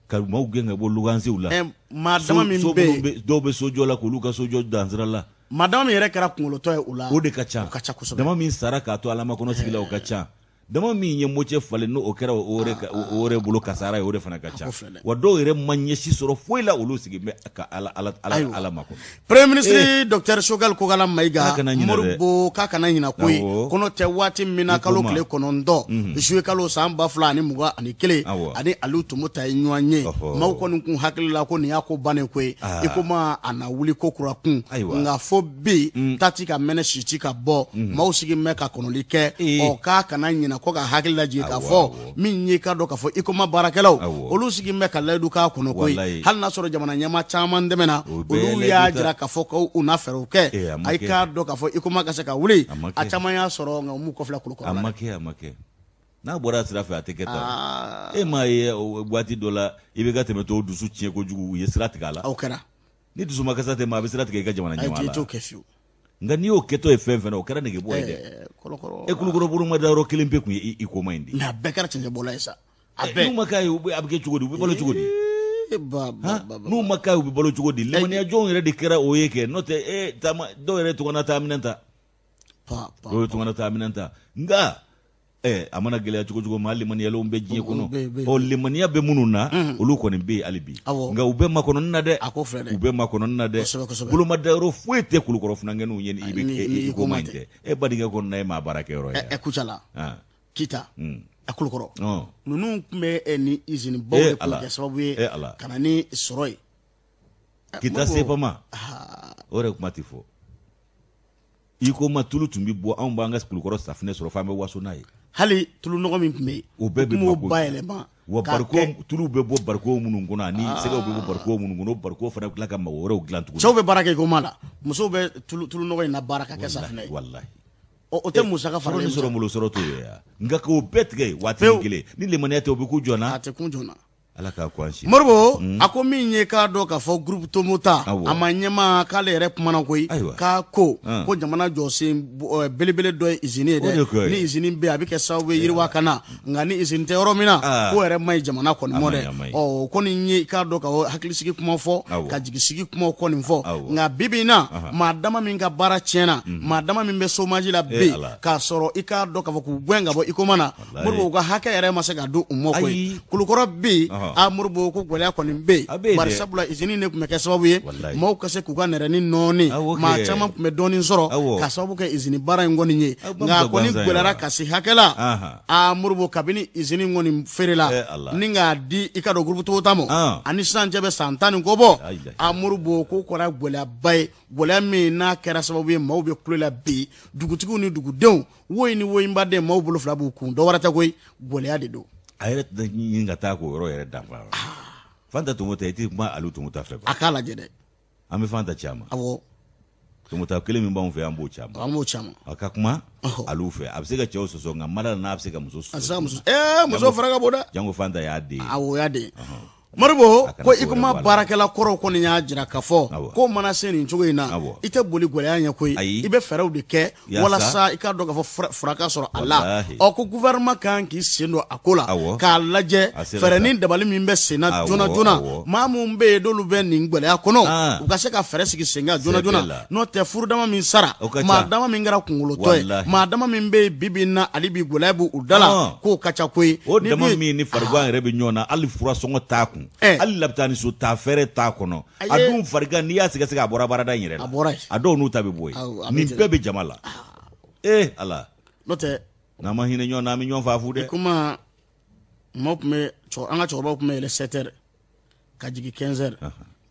ka maaw gɛn ka bɔ luwansew la. Maa dama min So bɛ minnu yen, dɔw bɛ sojɔ la k'olu ka sojɔ dansira la. Maa dama min yɛrɛ kɛra kunkolotɔ ye o la, O de ka ca. O ka ca kosɛbɛ. Dama min sara k'a to alama kɔnɔ sigi la, o ka ca. Dama min ye mocɛ falen, n'o kɛra o yɛrɛ bolo kasara ye, o de fana ka ca. Ko filɛ dɛ. Wa dɔw yɛrɛ ma ɲɛsi sɔrɔ foyi la, olu sigi bɛ ka ala ala ala Ayiwa. ala makɔnɔ. Premier ministre docteur Choguel Kokalla Maïga, K'a kana ɲinɛ dɛ. Modibo, k'a kana ɲina koyi. Awɔ. Kɔnɔ tɛ waati min na, I kalo ko ma. tile 9 juillet kalo san 2021, ani Aliou Toumouta ye ɲɔgɔn ye. Maaw kɔni kun hakili la ko nin y'a ko bannen koyi. I ko ma a na wuli ko kura kun. Nka fo bi ta ti ka mɛnɛ, si ti ka bɔ, maaw sigi bɛ ka kɔnɔli kɛ. Ɔ, k'a kana ɲina ko ka hakili lajigin k'a fɔ min ye, ka dɔn k'a fɔ i ko ma baarakɛlaw, olu sigi bɛ ka layidu k'a kɔnɔ koyi. Hali n'a sɔrɔ jamana ɲɛmaa caman dɛmɛna, O bɛɛ olu layidu y'a ta. jira k'a fɔ ko u na fɛɛrɛw kɛ. Eh, a ma A kɛ. k'a dɔn k'a fɔ i ko ma ka se ka wuli. A ma A kɛ. caman y'a sɔrɔ, nka u m'u kɔfilɛ kulukɔrɔ A la ma dɛ. kɛ, a ma kɛ. N'a bɔra a sira fɛ, a tɛ kɛ tan. E m'a ye waati dɔ la, i bɛ ka tɛmɛtɔw dusu tiɲɛ kojugu, u ye sira tigɛ a la. Aw kɛra. Ni dusumakasa tɛ, maa a bɛ sira tigɛ i ka jamana Ayi, ɲɛmaa i la. t'o kɛ fiyewu. Nka n'i y'o kɛtɔ ye fɛn fɛn na, o kɛra negebɔ ye dɛ. Kɔlɔkɔrɔ. E, Kulukɔrɔ boloma dayɔrɔ kelen pe tun ye i koma in de. Mais a bɛɛ kɛra cɛncɛnbɔla ye sa, a N'u bɛɛ. ma k'a ye, a bɛ kɛ cogo di? U bɛ balo cogo di? Ba ba ba ba. N'u ma k'a ye, u bɛ balo cogo di? Limaniya jɔnw yɛrɛ de kɛra o ye kɛ, n'o tɛ e taama dɔw yɛrɛ tugana taa minɛn ta. Pa pa. Dɔw ye tugana taa minɛn ta, nka a mana gɛlɛya cogo cogo, maa limaniyalenw bɛ diɲɛ O bɛ yen, kɔnɔ. bɛ yen. Ɔ, limaniya bɛ minnu na, olu kɔni bɛ yen hali bi. Nka u bɛ makɔnɔni na dɛ. A ko filɛ dɛ. U bɛ makɔnɔni na dɛ. Kosɛbɛ, kosɛbɛ. Boloma dayɔrɔ foyi tɛ Kulukɔrɔ funankɛninw ye ni i bɛ Ni i ko man tɛ. tɛ. E badenkɛ kɔni na ye maa baarakɛyɔrɔ ye. Kucala, Kita, Kulukɔrɔ, ninnu tun bɛ ni usine baw de tun Ala. kɛ sababu ye Eh, Ala. ka na ni sɔrɔ ye. Kita Modibo. Sepama, o yɛrɛ kuma tɛ fɔ. I ko ma, tulu tun bɛ bɔ, anw b'an ka Kulukɔrɔ safinɛ sɔrɔ f'an bɛ waso n'a ye. Hali tulu nɔgɔ min tun bɛ yen, O bɛɛ bɛ u tun b'o mako. bayɛlɛma Wa k'a bariko kɛ. tulu bɛ bɔ bariko minnu kɔnɔ, ani sɛgɛw bɛ bɔ bariko minnu kɔnɔ, o bariko fana bɛ tila ka mago wɛrɛw dilan tuguni. Cɛw bɛ baara kɛ i ko ma la, musow bɛ tulu nɔgɔ in na baara ka kɛ safinɛ ye. Walahi. Ɔ, o tɛ musaka Sɔrɔ faralen ni sɔrɔ, malo sɔrɔ t'o ye ya. Nka k'o bɛɛ tigɛ waati Pewu. kelen, ni limaniya tɛ, o bɛ k'u jɔ na. A tɛ kun joona. Ala k'a ko an si. Modibo, a ko min ye, k'a dɔn k'a fɔ groupe Tomota, a ma ɲɛmaa k'ale yɛrɛ kumana koyi. K'a ko ko jamana jɔsen belebele dɔ ye usine ye O de dɛ. ko ye. Ni usine bɛ yen, a bɛ kɛ sababu ye yiriwa ka na, nka ni usine tɛ yɔrɔ min na, k'o yɛrɛ ma ɲi jamana kɔni A mɔ ma ɲi, dɛ. a ma ɲi. Ɔ, o kɔni ye, k'a dɔn k'a fɔ hakilisigi kuma fɔ, ka jigisigi kumaw kɔni fɔ. Nka bi bi in na, maa dama min ka baara tiɲɛna, maa dama min bɛ chômage la bi, Ala. k'a sɔrɔ i k'a dɔn k'a fɔ k'u gɛn ka bɔ Icoma na, Walahi. Modibo, u ka hakɛ yɛrɛ ma se ka di u ma koyi. Ayi. Kulukɔrɔ bi, a Modibo, ko gɛlɛya kɔni bɛ A bɛ yen, yen dɛ. bari sabula usine de tun bɛ kɛ sababu ye Walahi. maaw ka se k'u ka nɛrɛni nɔɔni. Awɔ Maa kɛ. caman tun bɛ dɔɔnin sɔrɔ ka sababu kɛ usine baara in kɔni ye. Aw ba Nka a musa kɔni gansan ye gɛlɛyara wa? ka se hakɛ la. A Modibo, kabini usine kɔni feerela Eh, Ala. ni k'a di i ka dɔn groupe Tomota ma, ani sisan cɛ bɛ san 10 ni kɔ bɔ. Ayi, ayi. A Modibo, ko kɛra gɛlɛyaba ye, gɛlɛya min n'a kɛra sababu ye maaw bɛ kulo la bi, dugutigiw ni dugudenw, woyi ni woyinbaden, maaw bolo fila b'u kun, dɔ wɛrɛ tɛ koyi, gɛlɛya de don. A yɛrɛ tɛ ɲini ka taa k'o yɔrɔ yɛrɛ danfa. Fanta Tomota, i tɛ kuma Aliou Tomota fɛ A k'a lajɛ dɛ. An bɛ Fanta ci a ma. Tomota kelen min b'anw fɛ, an b'o ci a ma. An b'o ci a ma. A ka kuma Aliou fɛ, a bɛ se ka cɛw sɔsɔ, nka mada la n'a bɛ se ka muso A sɔsɔ. tɛ se ka muso, muso fara ka bon dɛ. Jango Fanta y'a den ye. Awɔ, o y'a den ye. Modibo, A kana ko ko i wɛrɛ kuma bɔ a la. baarakɛla kɔrɔw kɔni y'a jira k'a fɔ ko mana se nin cogo in na, Awɔ. i tɛ boli gɛlɛya ɲɛ koyi. Ayi. I bɛ fɛɛrɛw de kɛ Yaasa. walasa i k'a dɔn k'a fɔ fura ka sɔrɔ a la. Walahi. Ɔ, ko gouvernement kan k'i sen don a ko la k'a lajɛ A sera fɛɛrɛ sa. ni dabali min bɛ sen na joona joona, maa minnu bɛ yen n'olu bɛ nin gɛlɛya kɔnɔ, u ka se ka fɛɛrɛ sigi sen kan joona Sɛbɛ joona. la. N'o tɛ, furudama min sara, O ka ca. maa dama min kɛra kunkolotɔ ye, Walahi. maa dama min bɛ yen bi bi in na, hali bi gɛlɛya b'u da la, k'o ka ca koyi. O Ni dama dun ye- min ni farigan yɛrɛ bɛ ɲɔgɔn na, hali furasɔngɔ t'a kun, hali labitaniso t'a fɛrɛ t'a kɔnɔ. A dun farigan, n'i y'a sɛgɛsɛgɛ, a bɔra baarada in yɛrɛ la. A bɔra yen. A dɔw n'u ta bɛ bɔ Awɔ, yen. a bɛ Nin ten. bɛɛ bɛ jama la. Ee Ala. N'o tɛ, N'an ma hinɛ ɲɔgɔn na, an bɛ ɲɔgɔn faa fu dɛ. Kuma maaw tun bɛ an ka cɛkɔrɔbaw tun bɛ yɛlɛ 7 heures ka jigin 15 heures,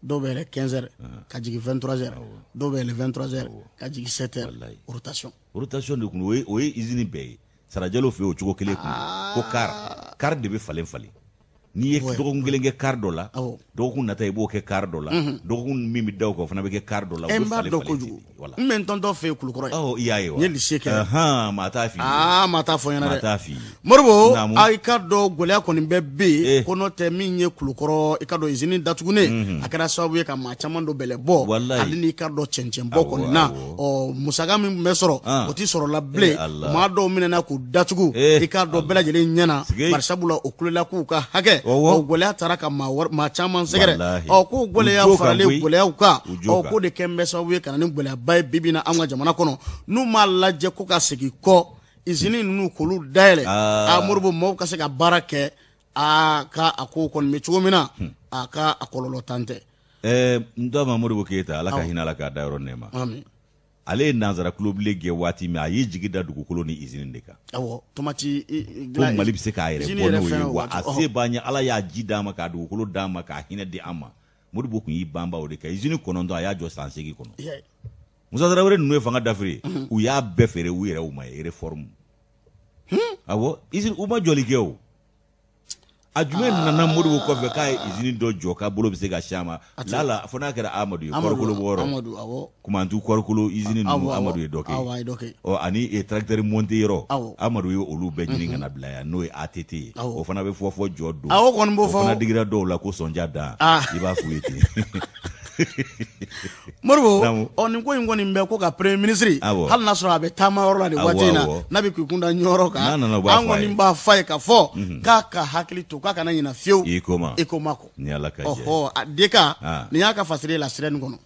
dɔw bɛ yɛlɛ 15 heures ka jigin 23 heures, dɔw bɛ yɛlɛ 23 heures ka jigin 7 heures. Walayi. Rotation. Rotation de kun o ye usine bɛɛ ye. Sarajalo fɛ yen, o cogo kelen kun don. Ko car car de bɛ falen falen. N'i ye dɔgɔkun kelen kɛ kari dɔ la, dɔgɔkun nata i b'o kɛ kari dɔ la, dɔgɔkun min bɛ da o kan o fana bɛ kɛ kari dɔ la. N b'a dɔn kojugu, n bɛ n tɔntɔn fɛ yen Kulukɔrɔ yen. I y'a ye wa? N ye lycée kɛ. Maa t'a f'i ye. Aa, maa t'a fɔ n ɲɛna dɛ. Maa t'a f'i ye. Moribo, i k'a dɔn gɛlɛya kɔni bɛ bɛ yen, ko n'o tɛ min ye Kulukɔrɔ, i k'a dɔn usine datugunen, a kɛra sababu ye ka maa caman don bɛlɛbɔ, ale n'i k'a dɔn cɛncɛnbɔ kɔni na, ɔ musaka min tun bɛ sɔrɔ, o tɛ sɔrɔ la bilen, maa dɔw minɛna k'u datugu, i k'a dɔn bɛɛ lajɛlen ɲɛna, bari sabula o kulela k'u ka hakɛ, o gɛlɛya taara ka maa caman sɛgɛrɛ, ɔ k'o gɛlɛya faralen gɛlɛyaw kan, ɔ k'o de kɛlen bɛ sababu ye ka na ni gɛlɛyaba ye bi bi in na an ka jamana kɔnɔ, n'u m'a lajɛ ko ka segin kɔ usine ninnu k'olu dayɛlɛ, a Moribo, maaw ka se ka baara kɛ, a ka a ko kɔni bɛ cogo min na, a ka a kɔlɔlɔ tan tɛ. N dɔgɔ Modibo Keyita, Ala ka hinɛ a la k'a da yɔrɔ nɛɛma. Amin. Ale ye nansara tulobilen gɛn waati min, a y'i jigi da dugukolo ni usine de kan. Awɔ, tomati ko Mali bɛ se k'a yɛrɛ bɔ n'o ye, wa a se b'an ye, Ala y'a ji d'an ma, k'a dugukolo d'an ma, k'a hinɛ di an ma. Modibo tun y'i banba o de kan. Usine 9 a y'a jɔ san 8 kɔnɔ. Musa Tarawele ninnu ye fanga dafiri, u y'a bɛɛ feere u yɛrɛw ma ye réforme. Awɔ, usine u ma jɔli kɛ o. A jumɛn nana Modibo kɔfɛ k'a ye usine dɔ jɔ k'a bolo bɛ se ka si a ma? Lala fo n'a kɛra Amadu ye, kɔɔrikolo bɔyɔrɔ, Kumantu kɔɔrikolo usine ninnu, Amadu ye dɔ kɛ. Ɔ ani tracteur monté yɔrɔ, Amadu ye olu bɛɛ ɲini ka na bila yan, n'o ye ATT ye. O fana bɛ fɔ fɔ jɔ don. Awɔ, kɔni b'o fɔ. O fana digira dɔw la ko sɔnja dan. I b'a f'u ye ten. Moribo, ɔ nin ko in kɔni bɛ ko ka premier ministre, hali n'a sɔrɔ a bɛ taama yɔrɔ la nin waati in na, n'a bɛ k'i kun da Ɲɔrɔ kan, an kɔni b'a f'a ye k'a fɔ k'a ka hakili to, k'a kana ɲinɛ fiyewu ECOMA kɔ. Ni Ala ka jɛ. Ɔhɔ, DK, nin y'a ka fasiri ye La Sirène kɔnɔ.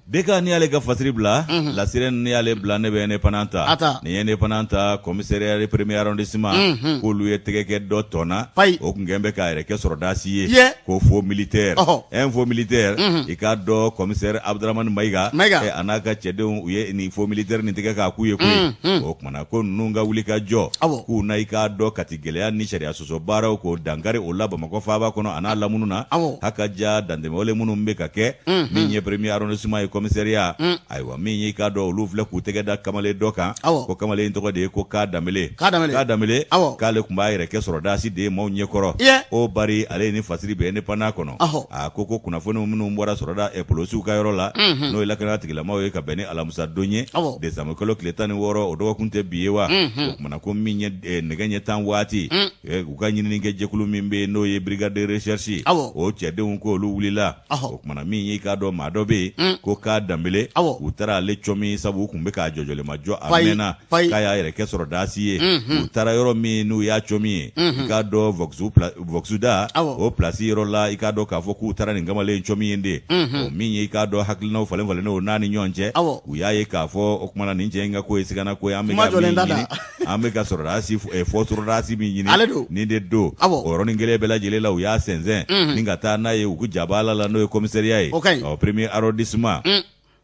DK n'i y'ale ka fasiri bila, La Sirène n'i y'ale bila, ne bɛ Indépendant ta. Nin ye Indépendant ta, commissariat de premier arrondissement, k'olu ye tɛgɛ kɛ dɔ tɔn na, o tun kɛn bɛ k'a yɛrɛ kɛ sɔrɔdasi ye, ko faux militaire, un faux militaire, i k'a dɔn commissaire Abdramane Mayiga, a n'a ka cɛdenw, u ye nin faux militaire nin tɛgɛ k'a k'u ye koyi. O kumana ko ninnu ka wuli ka jɔ, k'u na i k'a dɔn Kati gɛlɛya ni sariya sɔsɔ baaraw k'o dankari o la Bamakɔ faaba kɔnɔ a n'a lamunu na, haka ja dantɛmɛwale minnu bɛ ka kɛ, min ye premier arrondissement ye commissariat, ayiwa min ye i k'a dɔn olu filɛ k'u tɛgɛ da kamalen dɔ kan, ko kamalen in tɔgɔ de ye ko Ka Danbele, Ka Danbele, k'ale tun b'a yɛrɛ kɛ sɔrɔdasi de ye maaw ɲɛkɔrɔ, o bari ale ye ni fasiri bɛ Indépendant kɔnɔ, a ko ko kunnafoni minnu bɔra sɔrɔda polosiw ka yɔrɔ la, n'o ye lakana tigilamaaw ye ka bɛn ni alamisa don ye, décembre kalo tile 16, o dɔgɔkun tɛ bi ye wa? O kumana ko min ye nɛgɛ ɲɛ 10 waati, u ka ɲininikɛ jɛkulu min bɛ yen n'o ye brigade de recherche, o cɛdenw ko olu wulila. O kumana min ye i k'a dɔn maa dɔ bɛ yen ko Ka Danbele, u taara ale cɔmi, sabu u tun bɛ k'a jɔjɔlimajɔ a mɛnna k'a y'a yɛrɛ kɛ sɔrɔdasi ye. U taara yɔrɔ min n'u y'a cɔmi ye, i k'a dɔn Vox da o place yɔrɔ la, i k'a dɔn k'a fɔ k'u taara nin kamalen cɔmi yen de. O min ye i k'a dɔn hakilinaw falen falennen o n'a ni ɲɔgɔn cɛ, u y'a ye k'a fɔ o kumana nin cɛ in ka ko ye sigana ko ye, an bɛ ka min ɲini, an bɛ ka sɔrɔdasi fɔ sɔrɔdasi min ɲini, nin de don. O yɔrɔnin kelen bɛɛ lajɛlen la, u y'a sɛnsɛn ni ka taa n'a ye u ka jabala la, n'o ye commissariat ye, ɔ premier arrondissement.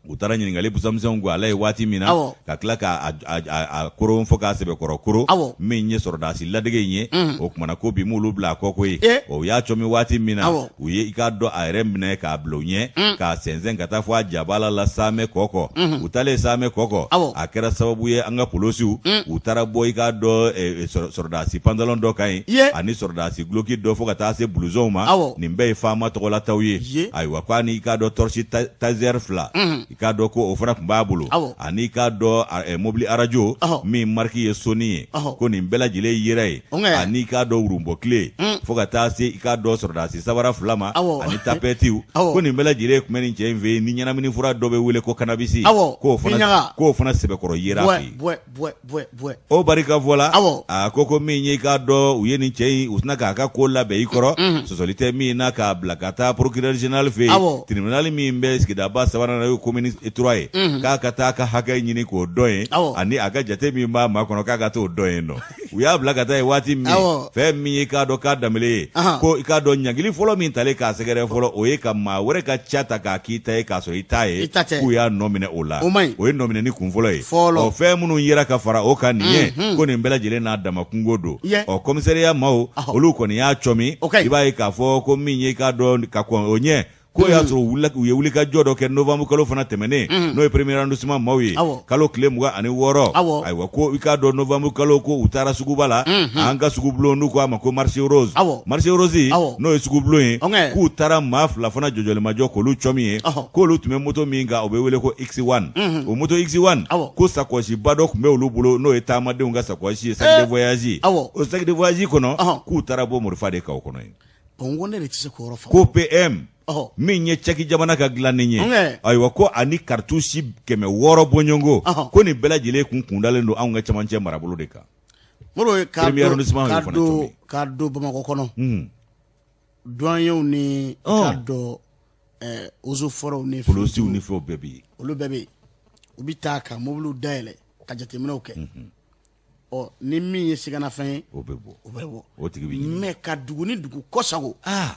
U taara ɲininkali busamisɛnw kɛ a la ye waati min na, ka tila k'a koron fo k'a sɛbɛkɔrɔ koron, min ye sɔrɔdasi ladege in ye. O kumana ko bi m'olu bila a kɔ koyi. O y'a cɔmi waati min na, u ye i k'a dɔn a yɛrɛ minɛ k'a bila u ɲɛ, k'a sɛnsɛn ka taa fɔ a jabala la Samɛ Kɔkɔ. U taalen Samɛ Kɔkɔ, a kɛra sababu ye an ka polosiw, u taara bɔ i k'a dɔn sɔrɔdasi pantalon dɔ kan yen, ani sɔrɔdasi duloki dɔ, fo ka taa se blouson ma. Nin bɛɛ ye faama tɔgɔlataw ye. Ayiwa, k'a ni i k'a dɔn torche taser 2, i k'a dɔn ko o fana tun b'a bolo, ani i k'a dɔn mobili arajo min marque ye Sony ye, ko nin bɛɛ lajɛlen yera yen, ani i k'a dɔn wurunbɔ kile, fo ka taa se i k'a dɔn sɔrɔdasi sabara 2 ma, ani tapɛtiw, ko nin bɛɛ lajɛlen tun bɛ nin cɛ in fɛ yen, ni ɲɛnamini fura dɔ bɛ wele ko cannabis, k'o fana sɛbɛkɔrɔ yera a fɛ yen. O barika fɔ la, a ko min ye i k'a dɔn u ye nin cɛ in, u sina k'a ka ko labɛn i kɔrɔ, sɔsɔli tɛ min na, k'a bila ka taa procureur général fɛ yen, tribunal min bɛ sigidaba sabanan na, n'o ye commune 3 ye, k'a ka taa a ka hakɛ ɲini k'o dɔn yen, ani a ka jate min b'a ma kɔnɔ, k'a ka t'o dɔn yen nɔ. U y'a bila ka taa yen waati min, fɛn min ye i k'a dɔn k'a Danbele ye, ko i k'a dɔn ɲangili fɔlɔ min talen k'a sɛgɛrɛ fɔlɔ, o ye ka maa wɛrɛ ka ca ta k'a k'i ta ye k'a sɔrɔ i t'a ye, k'u y'a nɔ minɛ o la. O ye nɔminɛni kun fɔlɔ ye. Ɔ fɛn minnu yera ka fara o kan nin ye, ko nin bɛɛ lajɛlen n'a dama kunko don. Ɔ commissariat maaw, olu kɔni y'a cɔmi, i b'a ye k'a fɔ ko min ye i k'a dɔn ka kɔn o ɲɛ, K'o y'a sɔrɔ u ye wulikajɔ dɔ kɛ novembre kalo fana tɛmɛnen, n'o ye premier arrondissement maaw ye, kalo tile 26. Ayiwa, ko i k'a dɔn novembre kalo, ko u taara suguba la, an ka sugubulon n'u ko a ma ko marché rose, marché rose n'o ye sugubulon ye, k'u taara maa fila fana jɔjɔlimajɔ k'olu cɔmi ye, k'olu tun bɛ moto min kan, o bɛ wele ko X1. O moto X1, ko sakɔsiba dɔ tun bɛ olu bolo, n'o ye taamadenw ka sakɔsi ye, sac de voyage. O sac de voyage kɔnɔ, k'u taara bɔ marifa de kan o kɔnɔ yen. Bon, ko ne de tɛ se k'o yɔrɔ faamu. Ko PM min ye Tchèque jamana ka dilannen ye, ayiwa, ko ani cartouche 600 bɔɲɔgɔnko, ko nin bɛɛ lajɛlen kun kundalen don anw ka cɛmancɛ marabolo de kan. Moro, k'a don Bamakɔ kɔnɔ, douaniers ni k'a dɔn eaux et forêts ni polisiw ni fɛnw bɛɛ bɛ yen. Olu bɛɛ bɛ yen. U bɛ taa ka mobiliw dayɛlɛ ka jateminɛw kɛ. Ɔ, ni min ye siganafɛn ye, o bɛ bɔ. O bɛ bɔ. O tigi bɛ ɲini. Mais ka dugu ni dugu kɔsago,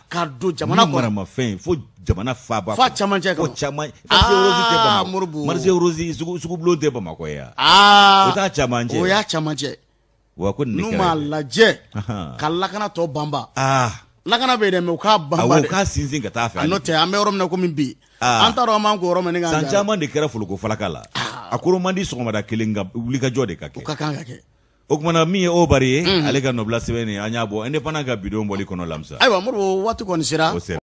ka don jamana kɔnɔ, maramafɛn fo jamana faaba. F'a camancɛ kɔnɔ. Fo caman. Marché rose tɛ Bamakɔ. Moribo. Marché rose, sugubulon tɛ Bamakɔ ye yan. O t'a camancɛ. O y'a camancɛ. Wa ko nin de N'u kɛra. m'a lajɛ ka lakana tɔ banba. Lakana bɛ yen dɛ, mais u k'a banba Awɔ, dɛ. u k'a sinsin ka taa fɛ. A n'o tɛ, an bɛ yɔrɔ min na komi bi, an t'a dɔn an b'an ko yɔrɔ min ni k'an San ja. caman de kɛra foloko falaka la. A koro man di sɔgɔmada kelen ka wulikajɔ de ka O kɛ. ka kan ka kɛ. O kumana, min ye o bari ye, ale ka nɔbila sɛbɛn nin, an y'a bɔ Indépendant ka bidon bɔli kɔnɔ lamisa. Ayiwa Moribo, waati kɔni sera. O sera.